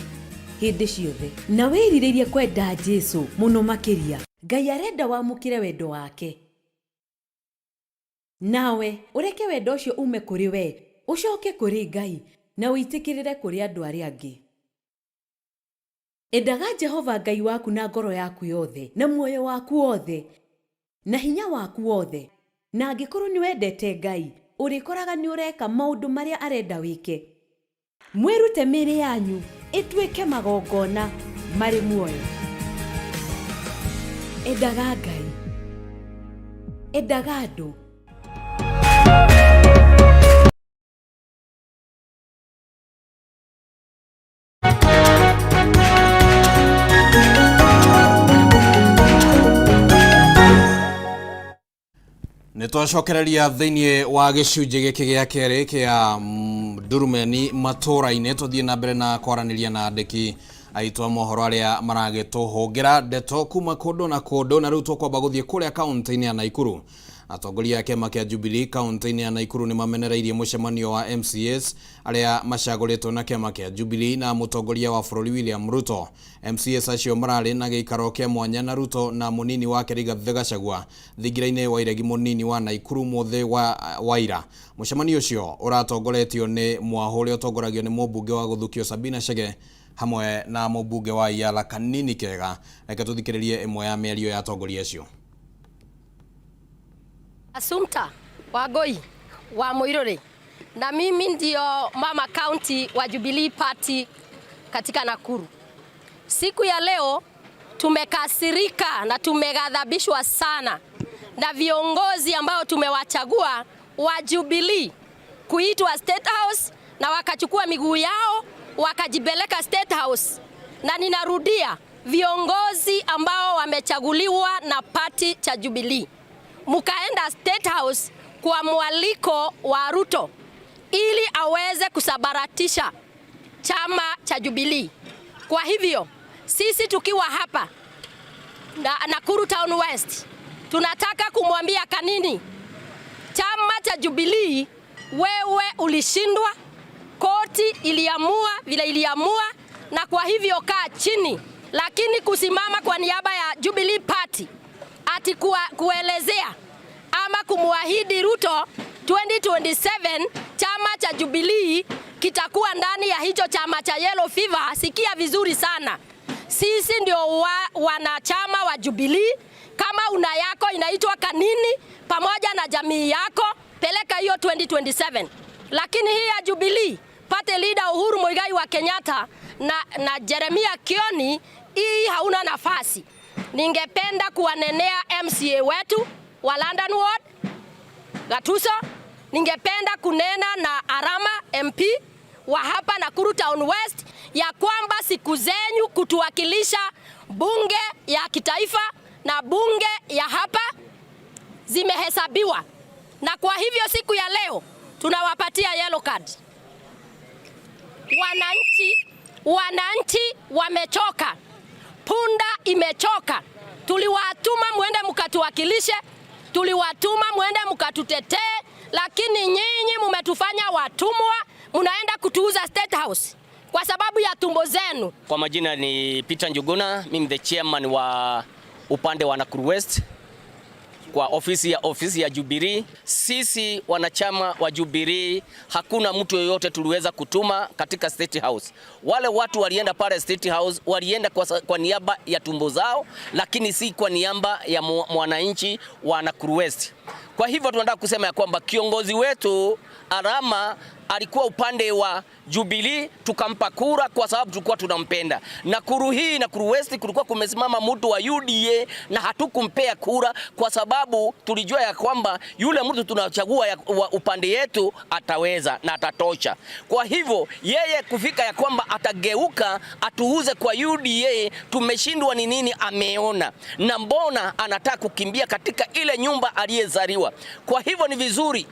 hĩndĩ ciothe na wĩrirĩrie kwenda Jesu mũno makĩria. Ngai arenda wamũkĩre wendo wake, nawe ũreke wendo ũcio ume kũrĩ we ũcoke kũrĩ Ngai na ũitĩkĩrĩre kũrĩ andũ arĩa angĩ. Endaga Jehova Ngai waku na ngoro yaku yothe na muoyo waku wothe na hinya waku wothe, na angĩkorwo nĩ wendete Ngai ũrĩkoraga nĩ ũreka maũndũ marĩa arenda wĩke. Mwĩrute mĩĩrĩ yanyu ĩtuĩke magongona marĩ muoyo. Endaga Ngai, endaga andũ. Nĩ twacokereria thĩinĩ wa gĩcunjĩ gĩkĩ gĩa kerĩ kĩa ndurumeni matũra-inĩ, tũthiĩ na mbere na kwaranĩria na andĩki aitũ a mohoro arĩa maragĩtũhũngĩra ndeto kuma kũndũ na kũndũ. Na rĩu tũkwamba gũthiĩ kũrĩa kaũntĩ-inĩ ya Naikuru. Atongoria a kĩama kĩa Jubilee kaũntĩ-inĩ ya Naikuru nĩ mamenereirie mũcemanio wa MCAs arĩa macagũrĩtwo na kĩama kĩa Jubilee na mũtongoria wa bũrũri William Ruto. MCAs acio mararĩ na gĩikaro kĩa mwanya na Ruto na mũnini wake Rigathĩ Gachagua thingira-inĩ wa iregi mũnini wa Naikuru mũthĩ wa Waira. Mũcemanio ũcio ũratongoretio nĩ mwahũ ũrĩa ũtongoragio nĩ mũmbunge wa Gũthukio Sabina Chege hamwe na mũmbunge wa Iala Kanini Kega. Reke tũthikĩrĩrie ĩmwe ya mĩario ya atongoria acio. Assumpta Wangui wa Muiruri, na mimi ndio mama county wa Jubilee Party katika Nakuru. Siku ya leo tumekasirika na tumeghadhabishwa sana na viongozi ambao tumewachagua wa Jubilee kuitwa State House na wakachukua miguu yao wakajipeleka State House. Na ninarudia, viongozi ambao wamechaguliwa na party cha Jubilee mukaenda State House kwa mwaliko wa Ruto ili aweze kusabaratisha chama cha Jubilee. Kwa hivyo sisi tukiwa hapa na Nakuru Town West tunataka kumwambia Kanini, chama cha Jubilee, wewe ulishindwa, koti iliamua vile iliamua, na kwa hivyo kaa chini. Lakini kusimama kwa niaba ya Jubilee Party ati kuelezea ama kumwahidi Ruto 2027 chama cha Jubilee kitakuwa ndani ya hicho chama cha Yellow Fever. Sikia vizuri sana, sisi ndio wanachama wa Jubilee. Kama una yako inaitwa Kanini pamoja na jamii yako, peleka hiyo 2027. Lakini hii ya Jubilee, party leader Uhuru Muigai wa Kenyatta na Jeremia Kioni, hii hauna nafasi. Ningependa kuwanenea MCA wetu wa London Ward Gatuso, ningependa kunena na Arama MP wa hapa Nakuru Town West ya kwamba siku zenyu kutuwakilisha bunge ya kitaifa na bunge ya hapa zimehesabiwa, na kwa hivyo siku ya leo tunawapatia yellow card. Wananchi wamechoka, punda imechoka. Tuliwatuma muende mkatuwakilishe, tuliwatuma muende mkatutetee, lakini nyinyi mumetufanya watumwa, munaenda kutuuza State House kwa sababu ya tumbo zenu. Kwa majina ni Peter Njuguna, mimi the chairman wa upande wa Nakuru West kwa ofisi ya Jubilee. Sisi wanachama wa Jubilee, hakuna mtu yoyote tuliweza kutuma katika State House. Wale watu walienda pale State House walienda kwa niaba ya tumbo zao, lakini si kwa niaba ya mwananchi wa Nakuru West. Kwa hivyo tunataka kusema ya kwamba kiongozi wetu Arama alikuwa upande wa Jubilee, tukampa kura kwa sababu tulikuwa tunampenda. Nakuru hii, Nakuru West, kulikuwa kumesimama mtu wa UDA na hatukumpea kura kwa sababu tulijua ya kwamba yule mtu tunachagua upande yetu ataweza na atatosha. Kwa hivyo yeye kufika ya kwamba atageuka atuuze kwa UDA, tumeshindwa ni nini ameona, na mbona anataka kukimbia katika ile nyumba aliyezaliwa. Kwa hivyo ni vizuri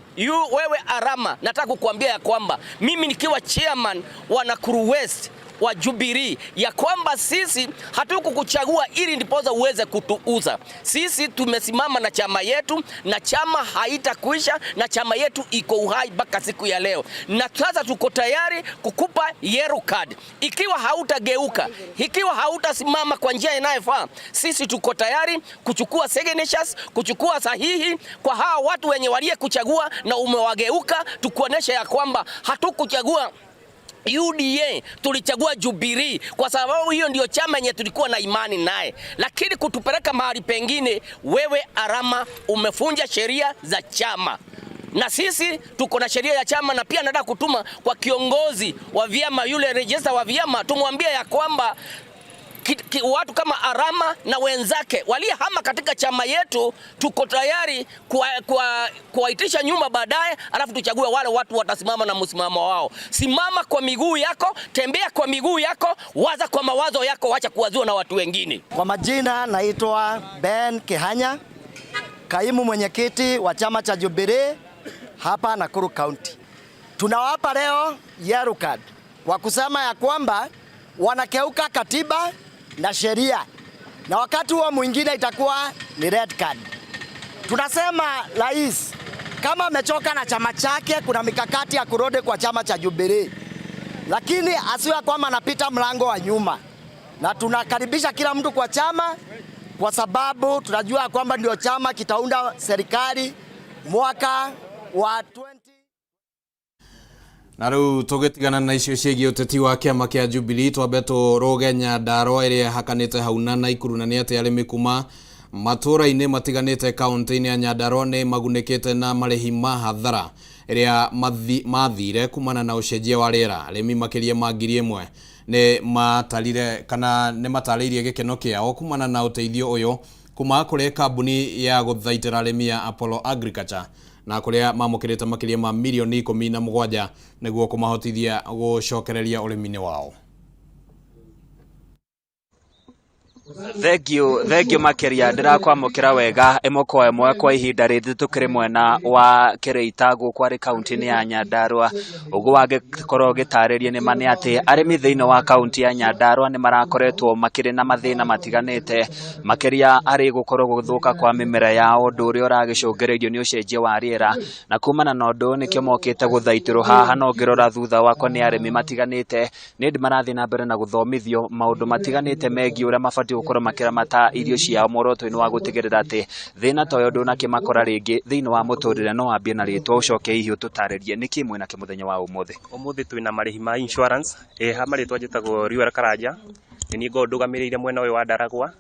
wewe Arama, nataka kukuambia ya kwamba mimi nikiwa chairman wa Nakuru West wa Jubilee, ya kwamba sisi hatukukuchagua ili ndiposa uweze kutuuza. Sisi tumesimama na chama yetu, na chama haitakuisha, na chama yetu iko uhai mpaka siku ya leo, na sasa tuko tayari kukupa yellow card. Ikiwa hautageuka, ikiwa hautasimama kwa njia inayofaa, sisi tuko tayari kuchukua signatures, kuchukua sahihi kwa hawa watu wenye waliyekuchagua na umewageuka, tukuonesha ya kwamba hatukuchagua UDA, tulichagua Jubilee kwa sababu hiyo ndio chama yenye tulikuwa na imani naye, lakini kutupeleka mahali pengine, wewe Arama umefunja sheria za chama, na sisi tuko na sheria ya chama. Na pia nataka kutuma kwa kiongozi wa vyama, yule register wa vyama, tumwambie ya kwamba watu kama Arama na wenzake walihama katika chama yetu, tuko tayari kuwaitisha nyuma baadaye, alafu tuchague wale watu watasimama na msimamo wao. Simama kwa miguu yako, tembea kwa miguu yako, waza kwa mawazo yako, wacha kuwaziwa na watu wengine. Kwa majina naitwa Ben Kihanya, kaimu mwenyekiti wa chama cha Jubilee hapa Nakuru County. Tunawapa leo yellow card kwa kusema ya kwamba wanakeuka katiba na sheria, na wakati huo mwingine itakuwa ni red card. Tunasema rais kama amechoka na chama chake, kuna mikakati ya kurudi kwa chama cha Jubilee, lakini asiwe kwamba anapita mlango wa nyuma, na tunakaribisha kila mtu kwa chama, kwa sababu tunajua kwamba ndio chama kitaunda serikali mwaka wa 20. Na riu tugitigana na icio ciĩgiĩ ũteti wa kĩama kĩa Jubilee, twambe tũrũge Nyandarua ĩrĩa ĩhakanĩte hau na Naikuru, na nĩ atĩ arĩmi kuma matũũra-inĩ matiganĩte kaunti-inĩ ya Nyandarua nĩ magunĩkĩte na marĩhi ma hathara ĩrĩa mathire kumana na ũcenjia wa rĩera. Arĩmi makĩria ma 1,000 nĩ matarire kana nĩ matarĩirie gĩkeno kĩao kumana na ũteithio ũyũ kuma kũrĩ kambuni ya gũthaitĩra arĩmi ya Apollo Agriculture, na kuria mamukirite makiria ma milioni 17 niguo kumahotithia gucokereria urimi-ini wao. Thengio makiria ndirakwamukira wega ĩmwe kwa ĩmwe kwa ihinda rĩthĩ tũkĩrĩ mwena wa Kĩrĩita gũkũ arĩ kaunti-inĩ ya Nyandarua. Ũguo wangĩkorwo ũgĩtarĩria nĩ ma nĩ atĩ arĩmi thĩinĩ wa kaunti ya Nyandarua nĩ marakoretwo makĩrĩ na mathĩna matiganĩte, makĩria arĩ gũkorwo gũthũka kwa mĩmera yao, ũndũ ũrĩa ũragĩcũngĩrĩrio nĩ ũcenjia wa rĩera, na kumana na ũndũ ũyũ nĩkĩo mokĩte gũthaitĩrwo haha. Na ũngĩrora thutha wakwa nĩ arĩmi matiganĩte nĩ ĩndĩ marathiĩ na mbere na gũthomithio maũndũ matiganĩte megiĩ ũrĩa mabatiĩ gũkorwo makĩramata irio ciao muoroto-inĩ wa gũtigĩrĩra atĩ thĩna ta ũyũ ndũnakĩmakora rĩngĩ thĩinĩ wa mũtũrĩre. No wambie na rĩtwa ũcoke hihi ũtũtarĩrie nĩkĩ mwĩnakĩo mũthenya wa ũmũthĩ. Ũmũthĩ twĩna marĩhi ma insurance. Ha marĩtwa njĩtagwo Riuel Karanja, nĩ niĩ ngoragwo ndũgamĩrĩire mwena ũyũ wa Ndaragwa.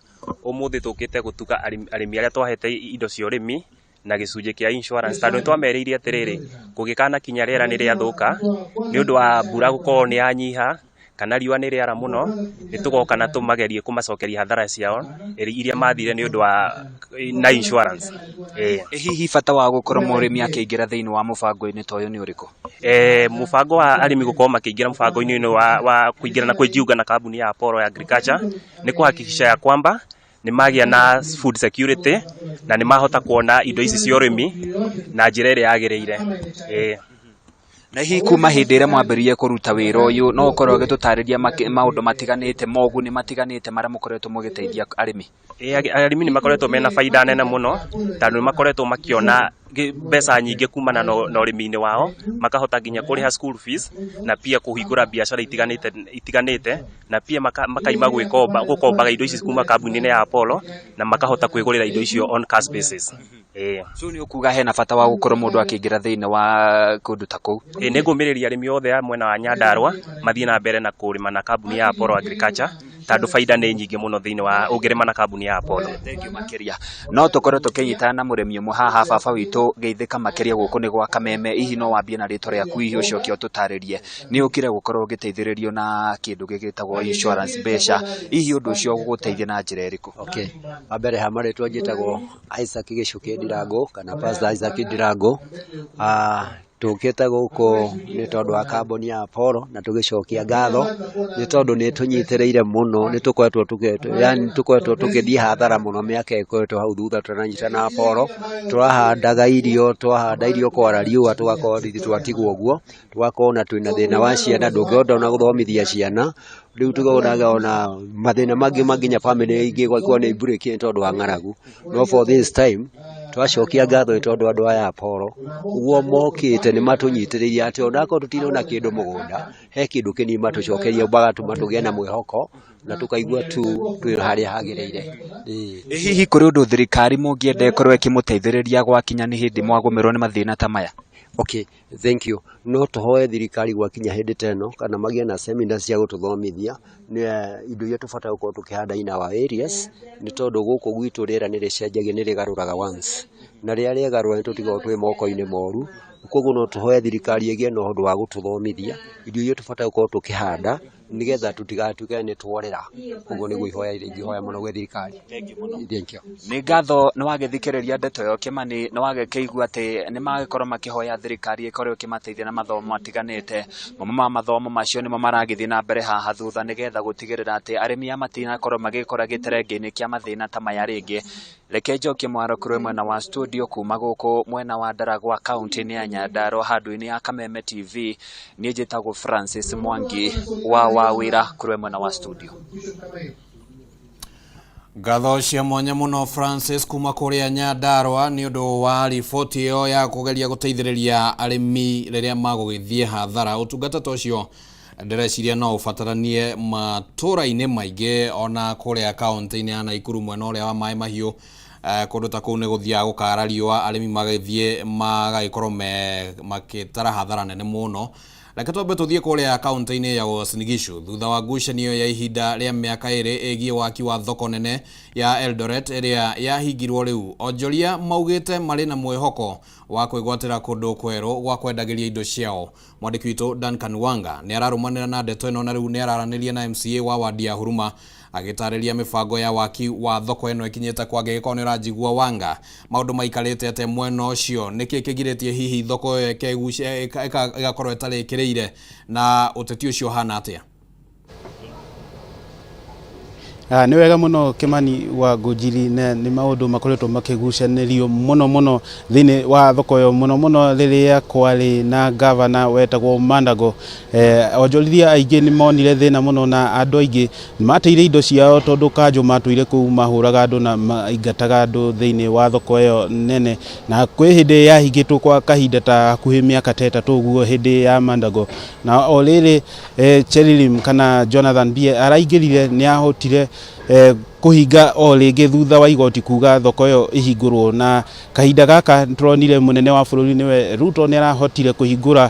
Ũmũthĩ tũkĩte gũtuga arĩmi arĩa twahete indo cia ũrĩmi na gĩcunjĩ kĩa insurance, tondũ nĩ twamerĩire atĩrĩrĩ, kũngĩkanakinya rĩera nĩ rĩathũka nĩ ũndũ wa mbura gũkorwo nĩ yanyiha Kana riũa nĩ rĩara mũno, nĩ tũgoka na tũmagerie kũmacokeria hathara ciao iria mathire nĩ ũndũ wa na insurance. Ĩ hihi bata wa gũkorwo mũrĩmi akĩingĩra thĩinĩ wa mũbango-inĩ ta ũyũ nĩ ũrĩkũ? Mũbango wa arĩmi gũkorwo makĩingĩra mũbango-inĩ ũyũ wa kũingĩra na kujiunga na kambuni ya Apollo ya Agriculture nĩ kuhakikisha ya kwamba nĩ magĩa na food security na nĩ mahota kuona indo ici cia ũrĩmi na njĩra ĩrĩa yagĩrĩire. Na hihi kuma hĩndĩ ĩrĩa mwambĩrĩirie kũruta wĩra ũyũ, no ũkorwo ũgĩtũtarĩria maũndũ matiganĩte, moguni matiganĩte marĩa mũkoretwo mũgĩteithia arĩmi? Arĩmi nĩ makoretwo mena baida nene mũno, tondũ nĩ makoretwo makĩona mbeca nyingĩ kumana na ũrĩmi-inĩ wao, makahota nginya kũrĩha school fees na pia kũhingũra biacara itiganĩte, na pia makaima gũkombaga indo ici kuma kambuni-inĩ ya Apollo na makahota kwĩgũrĩra indo icio on cash basis. So nĩ ũkuga hena bata wa gũkorwo mũndũ akĩingĩra thĩinĩ wa kũndũ ta kũu? Nĩ ngũmĩrĩria arĩmi othe a mwena wa Nyandarua mathiĩ na mbere na kũrĩma na kambuni ya Apollo Agriculture, tondũ baida nĩ nyingĩ mũno thĩinĩ wa ũngĩrĩma na kambuni ya Apollo. Thank you makĩria. No tũkorwo tũkĩnyitana na mũrĩmi ũmwe haha baba witũ geithĩka makĩria gũkũ nĩ gwa Kameme. Hihi no wambie na rĩtwa rĩaku hihi ũcoke ũtũtarĩrie nĩ ũkire gũkorwo ũgĩteithĩrĩrio na kĩndũ gĩgĩtagwo insurance mbeca, hihi ũndũ ũcio ũgũgũteithia na njĩra ĩrĩkũ? Okay. Wa mbere ha marĩtwa njĩtagwo Isaac Gĩcũkĩ Ndirango kana Pastor Isaac Ndirango. Tũkĩte gũkũ nĩ tondũ wa kambuni ya Apollo na tũgĩcokia ngatho nĩ tondũ nĩ tũnyitĩrĩire mũno, nĩ tũkoretwo yani tũkoretwo tũgĩthiĩ hathara mũno mĩaka ĩkoretwo hau thutha tũranyita na Apollo. Tũrahandaga irio, twahanda irio kwara riũa tũgakorwo twatigwo ũguo, tũgakorwo na twĩna thĩna wa ciana, ndũngĩhota ona gũthomithia ciana. Rĩu tũkonaga ona mathĩna mangĩ ma nginya bamĩrĩ ingĩ ĩgakorwo nĩ break nĩ tondũ wa ng'aragu. No for this time twacokia ngatho nĩ tondũ andũ aya Apollo ũguo mokĩte nĩ matũnyitĩrĩire atĩ onakorwo tũtinona kĩndũ mũgũnda, he kĩndũ kĩnini matũcokeria magatũma tũgĩe na mwĩhoko na tũkaigua tu twĩ harĩa hagĩrĩire. Hihi kũrĩ ũndũ thirikari mũngĩenda ĩkorwo ĩkĩmũteithĩrĩria gwakinya nĩ hĩndĩ mwagũmĩrwo nĩ mathĩna ta maya? Okay, thank you. No tũhoe thirikari gwakinya hĩndĩ ta ĩno kana magĩe na seminar cia gũtũthomithia nĩ indo iria tũbataire gũkorwo tũkĩhanda in our areas, nĩ tondũ gũkũ gwitũ rĩera nĩ rĩcenjagia, nĩ rĩgarũraga once, na rĩrĩa rĩagarũra nĩ tũtigagwo twĩ moko-inĩ moru. Koguo no tũhoe thirikari ĩgĩe na ũndũ wa gũtũthomithia indo iria tũbataire gũkorwo tũkĩhanda nĩgetha tũtigatuĩke nĩ tworĩra. Ũguo nĩguo ihoya ingĩhoya mũno gwĩ thirikari. Thank you. Nĩ ngatho nĩ wagĩthikĩrĩria ndeto ĩyo Kĩmani, nĩ wagĩkĩigua atĩ nĩ magĩkorwo makĩhoya thirikari ĩkorwo ĩkĩmateithia na mathomo matiganĩte. Mamwe ma mathomo macio nĩmo maragĩthiĩ na mbere haha thutha nĩgetha gũtigĩrĩra atĩ arĩmi aya matinakorwo magĩkora gĩterengeinĩ kĩa mathĩna ta maya rĩngĩ. Reke njokie mwaro kũrĩ mwena wa studio kuma gũkũ mwena wa Ndaragwa kaunti-inĩ ya Nyandarua handũ-inĩ ya Kameme TV. Niĩ njĩtagwo Francis Mwangi wa Wawĩra kũrĩ mwena wa studio. Ngatho cia mwanya mũno Francis kuma kũrĩa Nyandarua nĩ ũndũ wa riboti ĩyo ya kũgeria gũteithĩrĩria arĩmi rĩrĩa magũgĩthiĩ hathara. Ũtungata ta ũcio ndĩreciria no ũbataranie matũra-inĩ maingĩ ona kũrĩa kaunti-inĩ ya Naikuru mwena ũrĩa wa Maĩ Mahiũ. Kũndũ ta kũu nĩ gũthiaga gũkara riũa, arĩmi magĩthiĩ magagĩkorwo makĩtara hathara nene mũno. Reke twambe tũthiĩ kũrĩa kaunti-inĩ ya Uasin Gishu thutha wa ngucanio ya ihinda rĩa mĩaka ĩrĩ ĩgiĩ waki wa thoko nene ya Eldoret ĩrĩa yahingirwo rĩu. Onjoria maugĩte marĩ na mwĩhoko wa kwĩgwatĩra kũndũ kwerũ gwa kwendagĩria indo ciao. Mwandĩki witũ Duncan Wanga nĩ ararũmanĩra na ndeto ĩno na rĩu nĩ araranĩria na MCA wa wadi ya Huruma agĩtarĩria mĩbango ya waki wa thoko ĩno ĩkinyĩte kwa angĩgĩkorwo nĩ ũranjigua Wanga, maũndũ maikarĩte atĩa mwena ũcio, nĩkĩ kĩgirĩtie hihi thoko ĩyo ĩgakorwo ĩtarĩkĩrĩire na ũteti ũcio ũhana atĩa? Nĩ wega mũno Kĩmani wa Ngũnjiri, nĩ maũndũ makoretwo makĩgucanĩrio mũno mũno thĩinĩ wa thoko ĩyo, mũno mũno rĩrĩa kwarĩ na gavana wetagwo Mandago. Onjorithia aingĩ nĩ monire thĩna mũno na andũ aingĩ nĩ mateire indo ciao tondũ kanjũ matũire kũu mahũraga andũ na maingataga andũ thĩinĩ wa thoko ĩyo nene, na kwĩ hĩndĩ yahingĩtwo kwa kahinda ta hakuhĩ mĩaka ta ĩtatũ ũguo hĩndĩ ya Mandago. Na o rĩrĩ Chelilim kana Jonathan Bie araingĩrire nĩ ahotire kũhinga o rĩngĩ thutha wa igoti kuga thoko ĩyo ĩhingũrwo, na kahinda gaka tũronire mũnene wa bũrũri nĩwe Ruto nĩ arahotire kũhingũra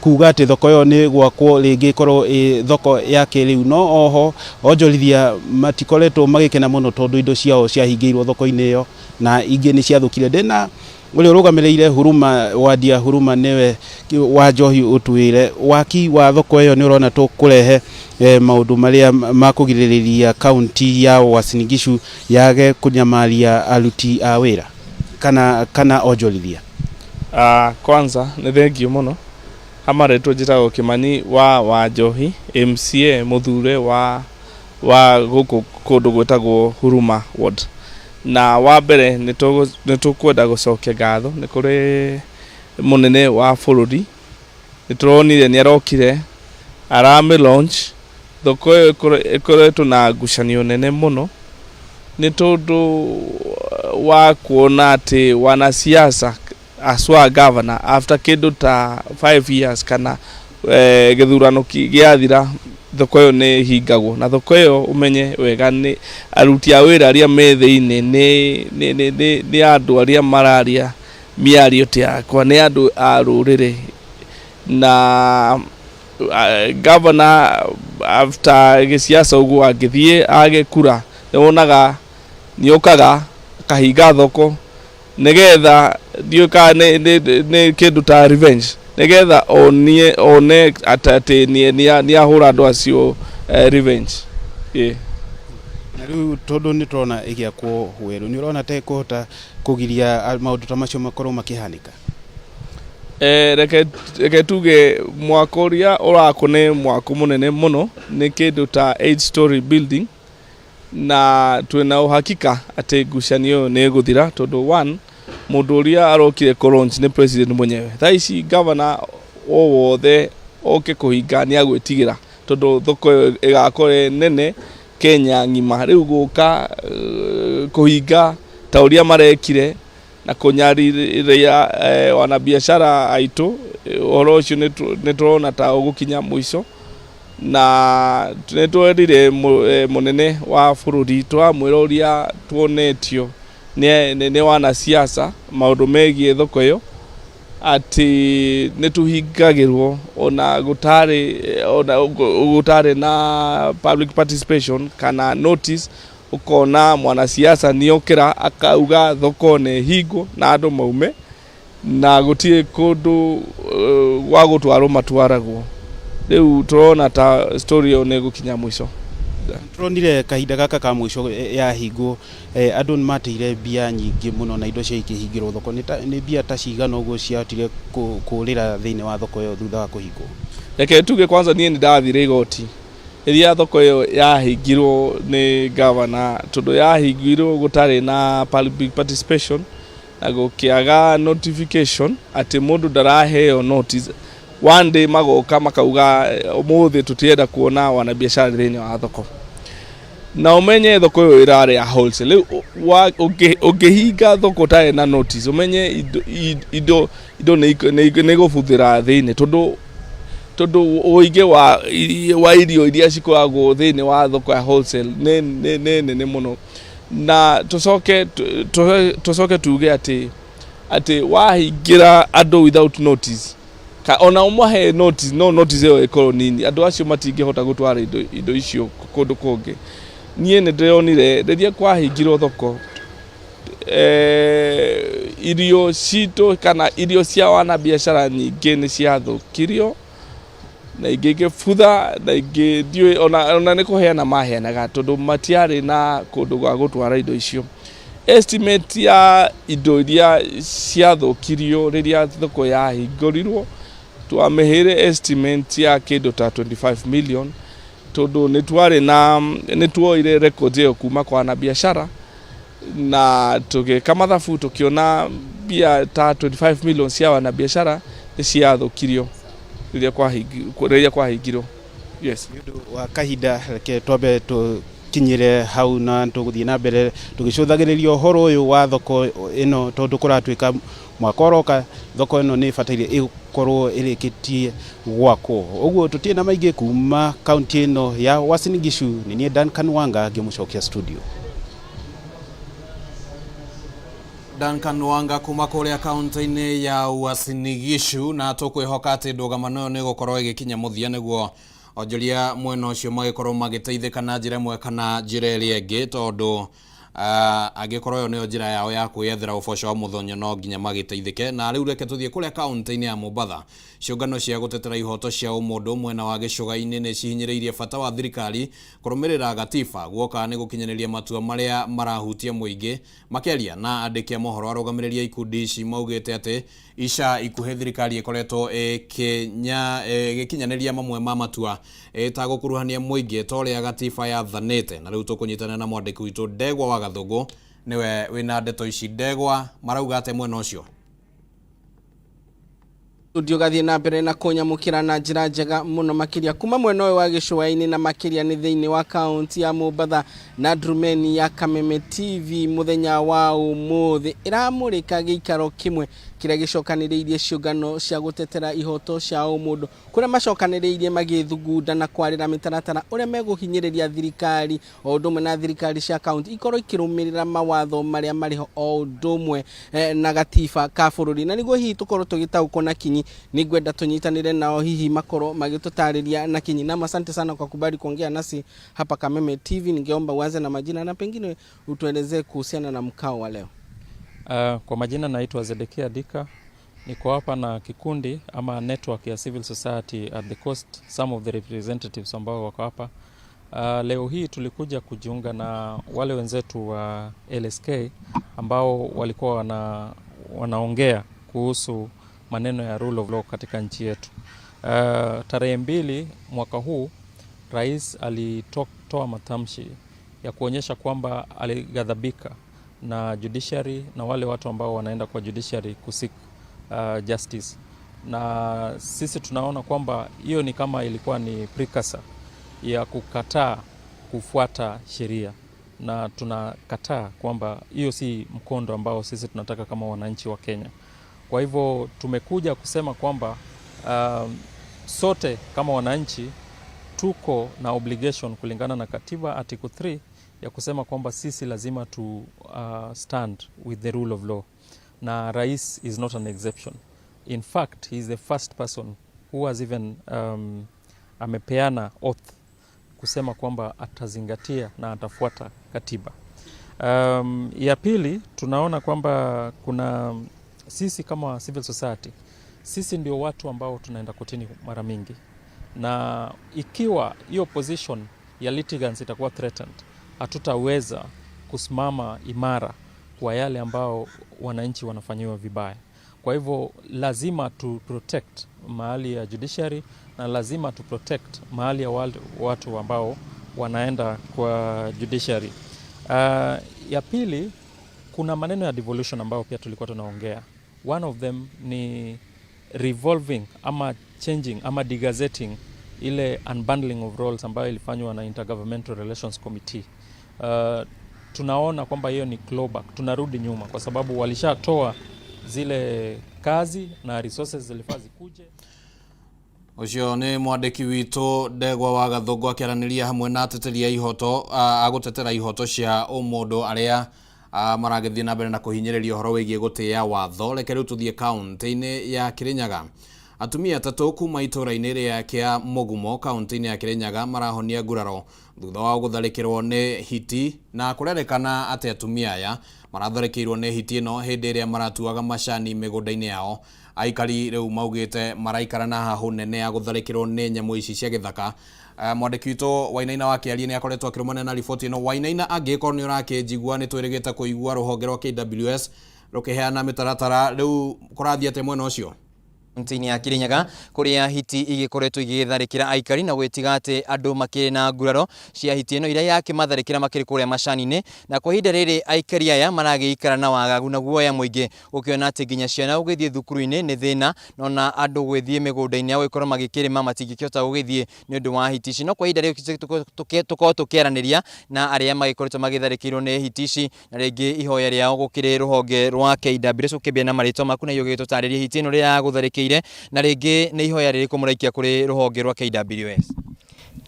kuga atĩ thoko ĩyo nĩ gwakwo rĩngĩ ĩkorwo ĩ thoko ya kĩrĩu. No oho onjorithia matikoretwo magĩkena mũno tondũ indo ciao ciahingĩirwo thoko-inĩ ĩyo na ingĩ nĩ ciathũkire. Ndĩna Ũrĩa ũrũgamĩrĩire Huruma, wadi ya Huruma, nĩwe wa Njohi, ũtwĩre waki wa thoko ĩyo nĩ ũrona tũkũrehe maũndũ marĩa ma kũgirĩrĩria kaunti ya Uasin Gishu yage kũnyamaria aruti a wĩra kana onjorithia? Kwanza nĩ thengiũ mũno. Hamarĩtwo njĩtagwo Kimani wa Wanjohi, MCA mũthure wa gũkũ kũndũ gwĩtagwo Huruma Ward. Na wa mbere nĩ tũkwenda gũcokia ngatho nĩ kũrĩ mũnene wa bũrũri. Nĩ tũronire nĩ arokire aramĩ launch thoko ĩyo. Ĩkoretwo na ngucanio nene mũno nĩ tondũ wa kuona atĩ wanasiasa, aswa governor, after kĩndũ ta 5 years kana gĩthurano gĩathira, thoko ĩyo nĩ ĩhingagwo. Na thoko ĩyo, ũmenye wega, nĩ aruti a wĩra arĩa me thĩinĩ nĩ andũ arĩa mararia mĩario ti yakwa, nĩ andũ a rũrĩrĩ. Na governor after gĩciaca ũguo angĩthiĩ age kura, nĩ wonaga nĩ okaga akahinga thoko nĩgetha, ndiũĩ kana nĩ kĩndũ ta revenge, nĩgetha onie one atĩ nĩ ahũra andũ acio revenge, yeah. Na rĩu tondũ nĩ tũrona ĩgĩakwo werũ, nĩ ũrona ta ĩkũhota kũgiria maũndũ ta macio makorwo makĩhanĩka? Reke tuge mwako ũrĩa ũrakwo nĩ mwako mũnene mũno, nĩ kĩndũ ta 8 story building, na twĩna uhakika atĩ ngucanio ĩyo nĩ ĩgũthira, tondũ one, mũndũ ũrĩa arokire kũ launch nĩ president mwenyewe. Thaa ici governor o wothe oke kũhinga nĩ agwĩtigĩra, tondũ thoko ĩyo ĩgakorwo ĩ nene Kenya ng'ima. Rĩu gũka kũhinga ta ũrĩa marekire na kũnyariria wanabiashara aitũ, ũhoro ũcio nĩ tũrona ta ũgũkinya mũico. Na nĩ twerire mũnene wa bũrũri, twamwĩra ũrĩa tuonetio nĩ wanasiasa maũndũ megiĩ thoko ĩyo, atĩ nĩ tũhingagĩrwo ona gũtarĩ na public participation kana notice. Ũkona mwanasiasa nĩ okĩra akauga thoko nĩ hingwo na andũ maume, na gũtirĩ kũndũ gwa gũtwarwo matwaragwo. Rĩu tũrona ta story ĩyo nĩ ĩgũkinya mũico. Tũronire kahinda gaka ka mũico yahingwo, andũ nĩ mateire mbia nyingĩ mũno na indo cia ikĩhingĩrwo thoko. Nĩ mbia ta cigana ũguo ciahotire kũrĩra thĩinĩ wa thoko ĩyo thutha wa kũhingwo? Reke tuge kwanza niĩ nĩ ndathire igoti rĩrĩa thoko ĩyo yahingirwo nĩ gavana, tondũ yahingirwo gũtarĩ na public participation na gũkĩaga notification, atĩ mũndũ ndaraheo notice. One day magoka makauga, "Ũmũthĩ tũtirenda kuona wanabiashara thĩinĩ wa thoko." Na ũmenye thoko ĩyo ĩrarĩ ya wholesale. Rĩu ũngĩhinga thoko ũtarĩ na notice, ũmenye indo nĩ igũbuthĩra thĩinĩ, tondũ ũingĩ wa irio iria cikoragwo thĩinĩ wa thoko ya wholesale nĩ nene mũno. Na tũcoke tuge atĩ wahingĩra andũ without notice, ona ũmahe notice, no notice ĩyo ĩkorwo nini, andũ acio matingĩhota gũtwara indo icio kũndũ kũngĩ. Niĩ nĩ ndĩronire rĩrĩa kwahingirwo thoko, irio citũ kana irio cia wanabiacara nyingĩ nĩ ciathũkirio, na ingĩ ikĩbutha, na ingĩ ndiũĩ ona nĩ kũheana maheanaga, tondũ matiarĩ na kũndũ gwa gũtwara indo icio. Estimate ya indo iria ciathũkirio rĩrĩa thoko yahingũrirwo, twamĩheire estimate ya kĩndũ ta 25 million, tondũ nĩ twarĩ na nĩ tuoire records ĩyo kuma kwa wanabiashara na tũgĩka mathabu, tũkĩona mbia ta 25 million cia wanabiashara nĩ ciathũkirio rĩrĩa kwahingirwo, yes. Nĩ ũndũ wa kahinda, reke twambe tũkinyĩre hau, na tũgũthiĩ na mbere tũgĩcũthagĩrĩria ũhoro ũyũ wa thoko ĩno, tondũ kũratuĩka mwaka ũroka thoko ĩno nĩ ĩbataire ĩkorwo ĩrĩkĩtie gwakwo. Ũguo tũtirĩ na maingĩ kuma kaunti ĩno ya Uasin Gishu. Nĩ niĩ Duncan Wanga ngĩmũcokia studio. Duncan Wanga kuma kũrĩa kaunti-inĩ ya Uasin Gishu. Na tũkwĩhoka atĩ ndũgamano ĩyo nĩ ĩgũkorwo ĩgĩkinya mũthia, nĩguo onjoria mwena ũcio magĩkorwo magĩteithĩka na njĩra ĩmwe kana njĩra ĩrĩa ĩngĩ, tondũ Angĩkorwo ĩyo nĩyo njĩra yao ya kwĩyethera ũboco wa mũthenya, no nginya magĩteithĩke. Na rĩu reke tũthiĩ kũrĩa kaunti-inĩ ya Mombatha. Ciũngano cia gũtetera ihoto cia ũmũndũ mwena wa gĩcũga-inĩ nĩ cihinyĩrĩirie bata wa thirikari kũrũmĩrĩra gatiba guoka nĩ gũkinyanĩria matua marĩa marahutia mũingĩ. Makĩaria na andĩki a mohoro, arũgamĩrĩri a ikundi ici maugĩte atĩ ica ikuhĩ thirikari ĩkoretwo ĩgĩkinyanĩria mamwe ma matua ĩtagũkuruhania mũingĩ ta ũrĩa gatiba yathanĩte. Na rĩu tũkũnyitanĩra na mwandĩki witũ Ndegwa wa Gathũngũ, nĩwe wĩna ndeto ici. Ndegwa, marauga atĩa mwena ũcio? Studio gathiĩ na mbere na kũnyamũkĩra na njĩra njega mũno makĩria kuma mwena ũyũ wa gĩcũa-inĩ na makĩria nĩ thĩinĩ wa kaunti ya Mombatha na ndurumeni ya Kameme TV mũthenya wa ũmũthĩ ĩramũrĩka gĩikaro kĩmwe kĩrĩa gĩcokanĩrĩirie ciũngano cia gũtetera ihoto cia ũmũndũ kũrĩa macokanĩrĩirie magĩthugunda na kwarĩra mĩtaratara ũrĩa megũhinyĩrĩria thirikari o ũndũ ũmwe na thirikari cia kaunti ikorwo ikĩrũmĩrĩra mawatho marĩa marĩho o ũndũ ũmwe na gatiba ka bũrũri. Na nĩguo hihi tũkorwo tũgĩtaũkwo na kinyi, nĩngwenda tũnyitanĩre nao hihi makorwo magĩtũtarĩria na kinyi. Nam, asante sana kwa kubali kuongea nasi hapa Kameme TV. Ningeomba uanze na majina na pengine utuelezee kuhusiana na mkao wa leo. Kwa majina naitwa Zedekia Dika. Niko hapa na kikundi ama network ya civil society at the coast, some of the representatives ambao wako hapa. Leo hii tulikuja kujiunga na wale wenzetu wa LSK ambao walikuwa wanaongea kuhusu maneno ya rule of law katika nchi yetu. Tarehe 2 mwaka huu rais alitoa matamshi ya kuonyesha kwamba alighadhabika na judiciary na wale watu ambao wanaenda kwa judiciary kuseek justice, na sisi tunaona kwamba hiyo ni kama ilikuwa ni precursor ya kukataa kufuata sheria, na tunakataa kwamba hiyo si mkondo ambao sisi tunataka kama wananchi wa Kenya. Kwa hivyo tumekuja kusema kwamba sote kama wananchi tuko na obligation kulingana na katiba article 3 ya kusema kwamba sisi lazima tu stand with the rule of law, na rais is not an exception. In fact, he is the first person who has even amepeana oath kusema kwamba atazingatia na atafuata katiba. Ya pili, tunaona kwamba kuna sisi kama civil society, sisi ndio watu ambao tunaenda kotini mara mingi, na ikiwa hiyo position ya litigants itakuwa threatened, hatutaweza kusimama imara kwa yale ambao wananchi wanafanyiwa vibaya. Kwa hivyo lazima tu protect mahali ya judiciary na lazima tu protect mahali ya watu ambao wanaenda kwa judiciary. Ya pili, kuna maneno ya devolution ambayo pia tulikuwa tunaongea. One of them ni revolving ama changing ama degazetting ile unbundling of roles ambayo ilifanywa na Intergovernmental Relations Committee. Tunaona kwamba hiyo ni clawback, tunarudi nyuma kwa sababu walishatoa zile kazi na resources zilifaa zikuje. Ũcio nĩ mwandĩki witũ Ndegwa wa Gathũngũ akĩaranĩria hamwe na ateteri a ihoto a gũtetera ihoto cia ũmũndũ arĩa maragĩthiĩ na mbere na kũhinyĩrĩria ũhoro wĩgiĩ gũtĩĩa watho. Reke rĩu tũthiĩ kaunti-inĩ ya Kirinyaga. Atumia atatũ kuma itũũra-inĩ rĩa Kĩa Mũgumo kaunti-inĩ ya Kirinyaga marahonia nguraro thutha wa gũtharĩkĩrwo nĩ hiti, na kũrerĩkana atĩ atumia aya maratharĩkĩirwo nĩ hiti ĩno hĩndĩ ĩrĩa maratuaga macani mĩgũnda-inĩ yao. Aikari rĩu maugĩte maraikara na hahũ nene ya gũtharĩkĩrwo nĩ nyamũ ici cia gĩthaka. Mwandĩki witũ Wainaina wa Kĩarie nĩ akoretwo akĩrũmanĩra na riboti ĩno. Wainaina, angĩkorwo nĩ ũrakĩnjigua, nĩ twĩrĩgĩte kũigua rũhonge rwa KWS rũkĩheana mĩtaratara. Rĩu kũrathiĩ atĩa mwena ũcio? Kaunti-inĩ ya Kirinyaga kũrĩa hiti igĩkoretwo igĩtharĩkĩra aikari na gwĩtiga atĩ andũ makĩrĩ na nguraro cia hiti ĩno iria yakĩmatharĩkĩra makĩrĩ kũrĩa macani-inĩ, na kwa ihinda rĩrĩ aikari aya maragĩikara na wagagu na guoya mũingĩ gũkĩona atĩ nginya ciana gũgĩthiĩ thukuru-inĩ nĩ thĩna, na ona andũ gũgĩthiĩ mĩgũnda-inĩ ya gũgĩkorwo magĩkĩrĩma matingĩkĩhota gũgĩthiĩ nĩ ũndũ wa hiti ici. No kwa ihinda rĩrĩ tũkorwo tũkĩaranĩria na arĩa magĩkoretwo magĩtharĩkĩirwo nĩ hiti ici na rĩngĩ ihoya rĩao gũkĩrĩ rũhonge rwa KWS gũkĩambia na marĩtwa maku na ũgĩtũtarĩria hiti ĩno rĩrĩa yagũtharĩkĩire na rĩngĩ nĩ ihoya rĩrĩkũ mũraikia kũrĩ rũhonge rwa KWS.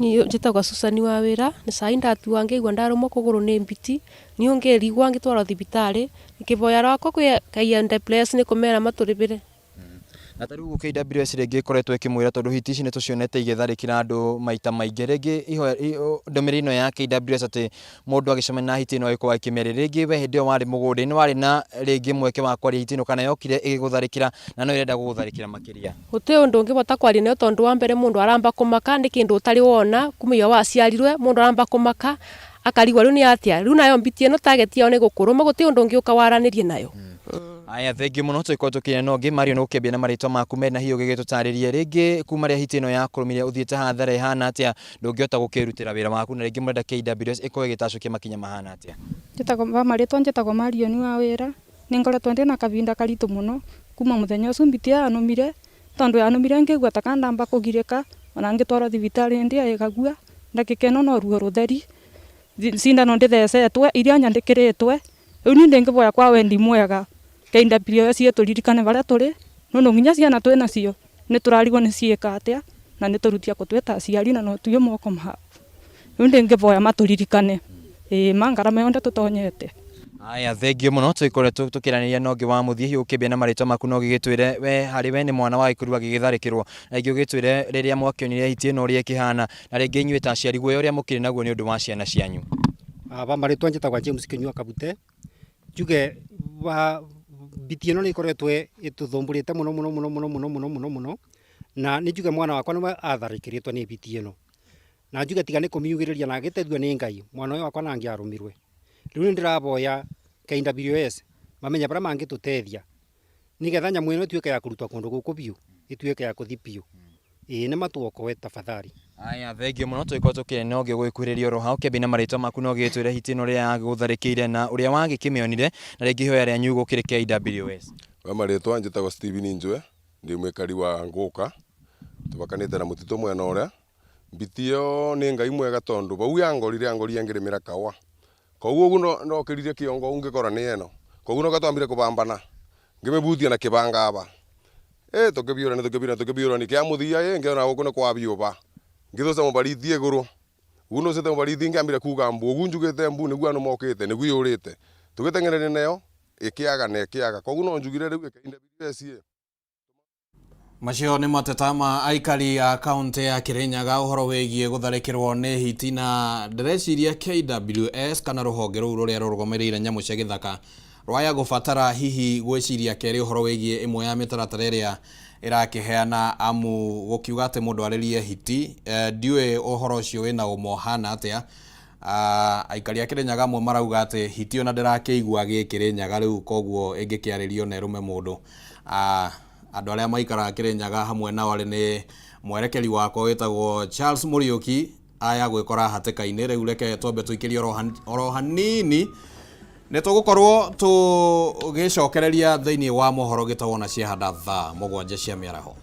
Niĩ njĩtagwo Susan wa wĩra nĩ cai ndatua ngĩigua ndarũmwo kũgũrũ nĩ mbiti, niĩ ngĩrigwo ngĩtwarwo thibitarĩ, ngĩvoya rwakwa kwĩ KWS nĩ kũmera matũrĩbĩre. Na ta rĩu KWS rĩngĩ ĩkoretwo ĩkĩmwĩra tondũ hiti ici nĩ tũcionete igĩtharĩkĩra andũ maita maingĩ, rĩngĩ ndũmĩrĩri ĩno ya KWS atĩ mũndũ agĩcemania na hiti ĩno agĩkorwo akĩmĩarĩria, rĩngĩ we hĩndĩ ĩyo warĩ mũgũnda-inĩ warĩ na rĩngĩ mweke wa kwaria hiti ĩno kana yokire ĩgĩgũtharĩkĩra na no ĩrenda gũgũtharĩkĩra makĩria? Gũtirĩ ũndũ ũngĩbota kwaria nayo tondũ wa mbere mũndũ aramba kũmaka nĩ kĩndũ ũtarĩ wona kuma iyo waciarirwe, mũndũ aramba kũmaka akarigwo rĩu nĩ atĩa, rĩu nayo mbiti ĩno target yao nĩ gũkũrũma gũtirĩ ũndũ ũngĩ ũka waranĩrie nayo. Aya, thengiũ mũno tũgĩkorwo tũkĩaria na ũngĩ. Mario, nĩ gũkĩambia na marĩtwa maku merĩ na hihi ũgĩgĩtũtarĩrie rĩngĩ kuma rĩrĩa hiti ĩno yakũrũmire ũthiĩte hathara ĩhana atĩa, ndũngĩhota gũkĩrutĩra wĩra waku na rĩngĩ mũrenda KWS ĩkorwo ĩgĩtacũkia makinya mahana atĩa? Njĩtagwo wa marĩtwa njĩtagwo Marion wa wĩra, nĩ ngoretwo ndĩna kavinda karitũ mũno kuma mũthenya ũcio mbiti ĩyo yanũmire, tondũ yanũmire ngĩigua ta ka ndamba kũgirĩka, ona ngĩtwarwo thibitarĩ ndiaĩgagua, ndagĩka ĩno no ruo rũtheri, cindano ndĩthecetwe iria nyandĩkĩrĩtwe, rĩu niĩ ndĩngĩboya kwa wendi mwega KWS ĩtũririkane barĩa tũrĩ, nũndũ nginya ciana twĩ nacio nĩ tũrarigwo nĩ ciĩka atĩa, na nĩ tũrutia kũ twĩ ta aciari na no tuiye moko mao. Rĩu ndĩngĩboya matũririkane, ĩĩ ma ngarama yonthe tũtonyete. Aya, thengiũ mũno tũgĩkoretwo tũkĩranĩria na ũngĩ wa mũthia, hihi ũkĩambia na marĩtwa maku na ũgĩgĩtwĩre we harĩ we nĩ mwana wa gĩkũrũ agĩgĩtharĩkĩrwo, na rĩngĩ ũgĩtwĩre rĩrĩa mwakĩonire hiti ĩno ũrĩa ĩkĩhana, na rĩngĩ inyuĩ ta aciari guoya ũrĩa mũkĩrĩ naguo nĩ ũndũ wa ciana cianyu. Ba marĩtwa njĩtagwo James Kinyua Kabute, njuge wa mbiti ĩno nĩ ĩkoretwo ĩtũthũmbũrĩte mũno mũno mũno mũno mũno mũno mũno mũno, na nĩ njuge mwana wakwa nĩwe atharĩkĩrĩtwo nĩ mbiti ĩno, na njuge tiga nĩ kũmiugĩrĩria na agĩteithio nĩ Ngai, mwana ũyũ wakwa nangĩarũmirwe. Rĩu nĩ ndĩraboya KWS mamenye barĩa mangĩtũteithia nĩgetha nyamũ ĩno ĩtuĩke ya kũrutwo kũndũ gũkũ biũ, ĩtuĩke ya kũthi biũ. Ĩĩ nĩ matuokoe tafadhali. Aya, thengiũ mũno tũgĩkorwo tũkĩaria na ũngĩ ũgũgĩkuhĩrĩria oro hau, ũkĩambia na marĩtwa maku na ũgĩgĩtwĩre hiti ĩno ũrĩa yagũtharĩkĩire na ũrĩa wagĩkĩmĩonire na rĩngĩ ihoya rĩanyu gũkĩrĩ KWS. Wa marĩtwa njĩtagwo Stephen Njue, ndĩ mwĩkari wa Ngũka, tũbakanĩte na mũtitũ mwena ũrĩa. Mbiti ĩyo nĩ Ngai mwega tondũ bau yangorire yangorire ngĩrĩmĩra kaũa. Koguo ũguo ndokĩrire kĩongo ũguo ngĩkora nĩ ĩno. Koguo nĩkĩo twambire kũbambana, ngĩmĩbutia na kĩbanga aba. Ĩ tũkĩbiũrania tũkĩbiũrania tũkĩbiũrania kĩa mũthia ĩ ngĩona gũkũ nĩ kwabiũba. Ngĩthũca mũbarithi igũrũ. Ũguo ndũcĩte mũbarithi ngĩambire kuga mbu, ũguo njugĩte mbu nĩguo andũ mokĩte nĩguo yũrĩte. Tũgĩteng'erania nayo ĩkĩaga na ĩkĩaga. Koguo no njugire rĩu KWS ĩ. Macio nĩ mateta ma aikari a kaunti ya Kirinyaga ũhoro wĩgiĩ gũtharĩkĩrwo nĩ hiti, na ndĩreciria KWS kana rũhonge rũu rũrĩa rũrũgamĩrĩire nyamũ cia gĩthaka rwaya gũbatara hihi gwĩciria kerĩ ũhoro wĩgiĩ ĩmwe ya mĩtaratara ĩrĩa ĩrakĩheana, amu gũkiuga atĩ mũndũ arĩrie hiti, ndiũĩ ũhoro ũcio wĩna ũma ũhana atĩa. Aikari a Kirinyaga amwe marauga atĩ hiti ona ndĩrakĩigua gĩ Kirinyaga rĩu, koguo ĩngĩkĩarĩrio na ĩrũme mũndũ. Andũ arĩa maikaraga Kirinyaga hamwe nao arĩ nĩ mwerekeri wakwa wĩtagwo Charles Mũriũki, aya gwĩkora hatĩka-inĩ. Rĩu reke twambe tũikĩrie oro hanini, nĩ tũgũkorwo tũgĩcokereria thĩinĩ wa mohoro gĩtagwo na ciahanda thaa 7 cia mĩaraho.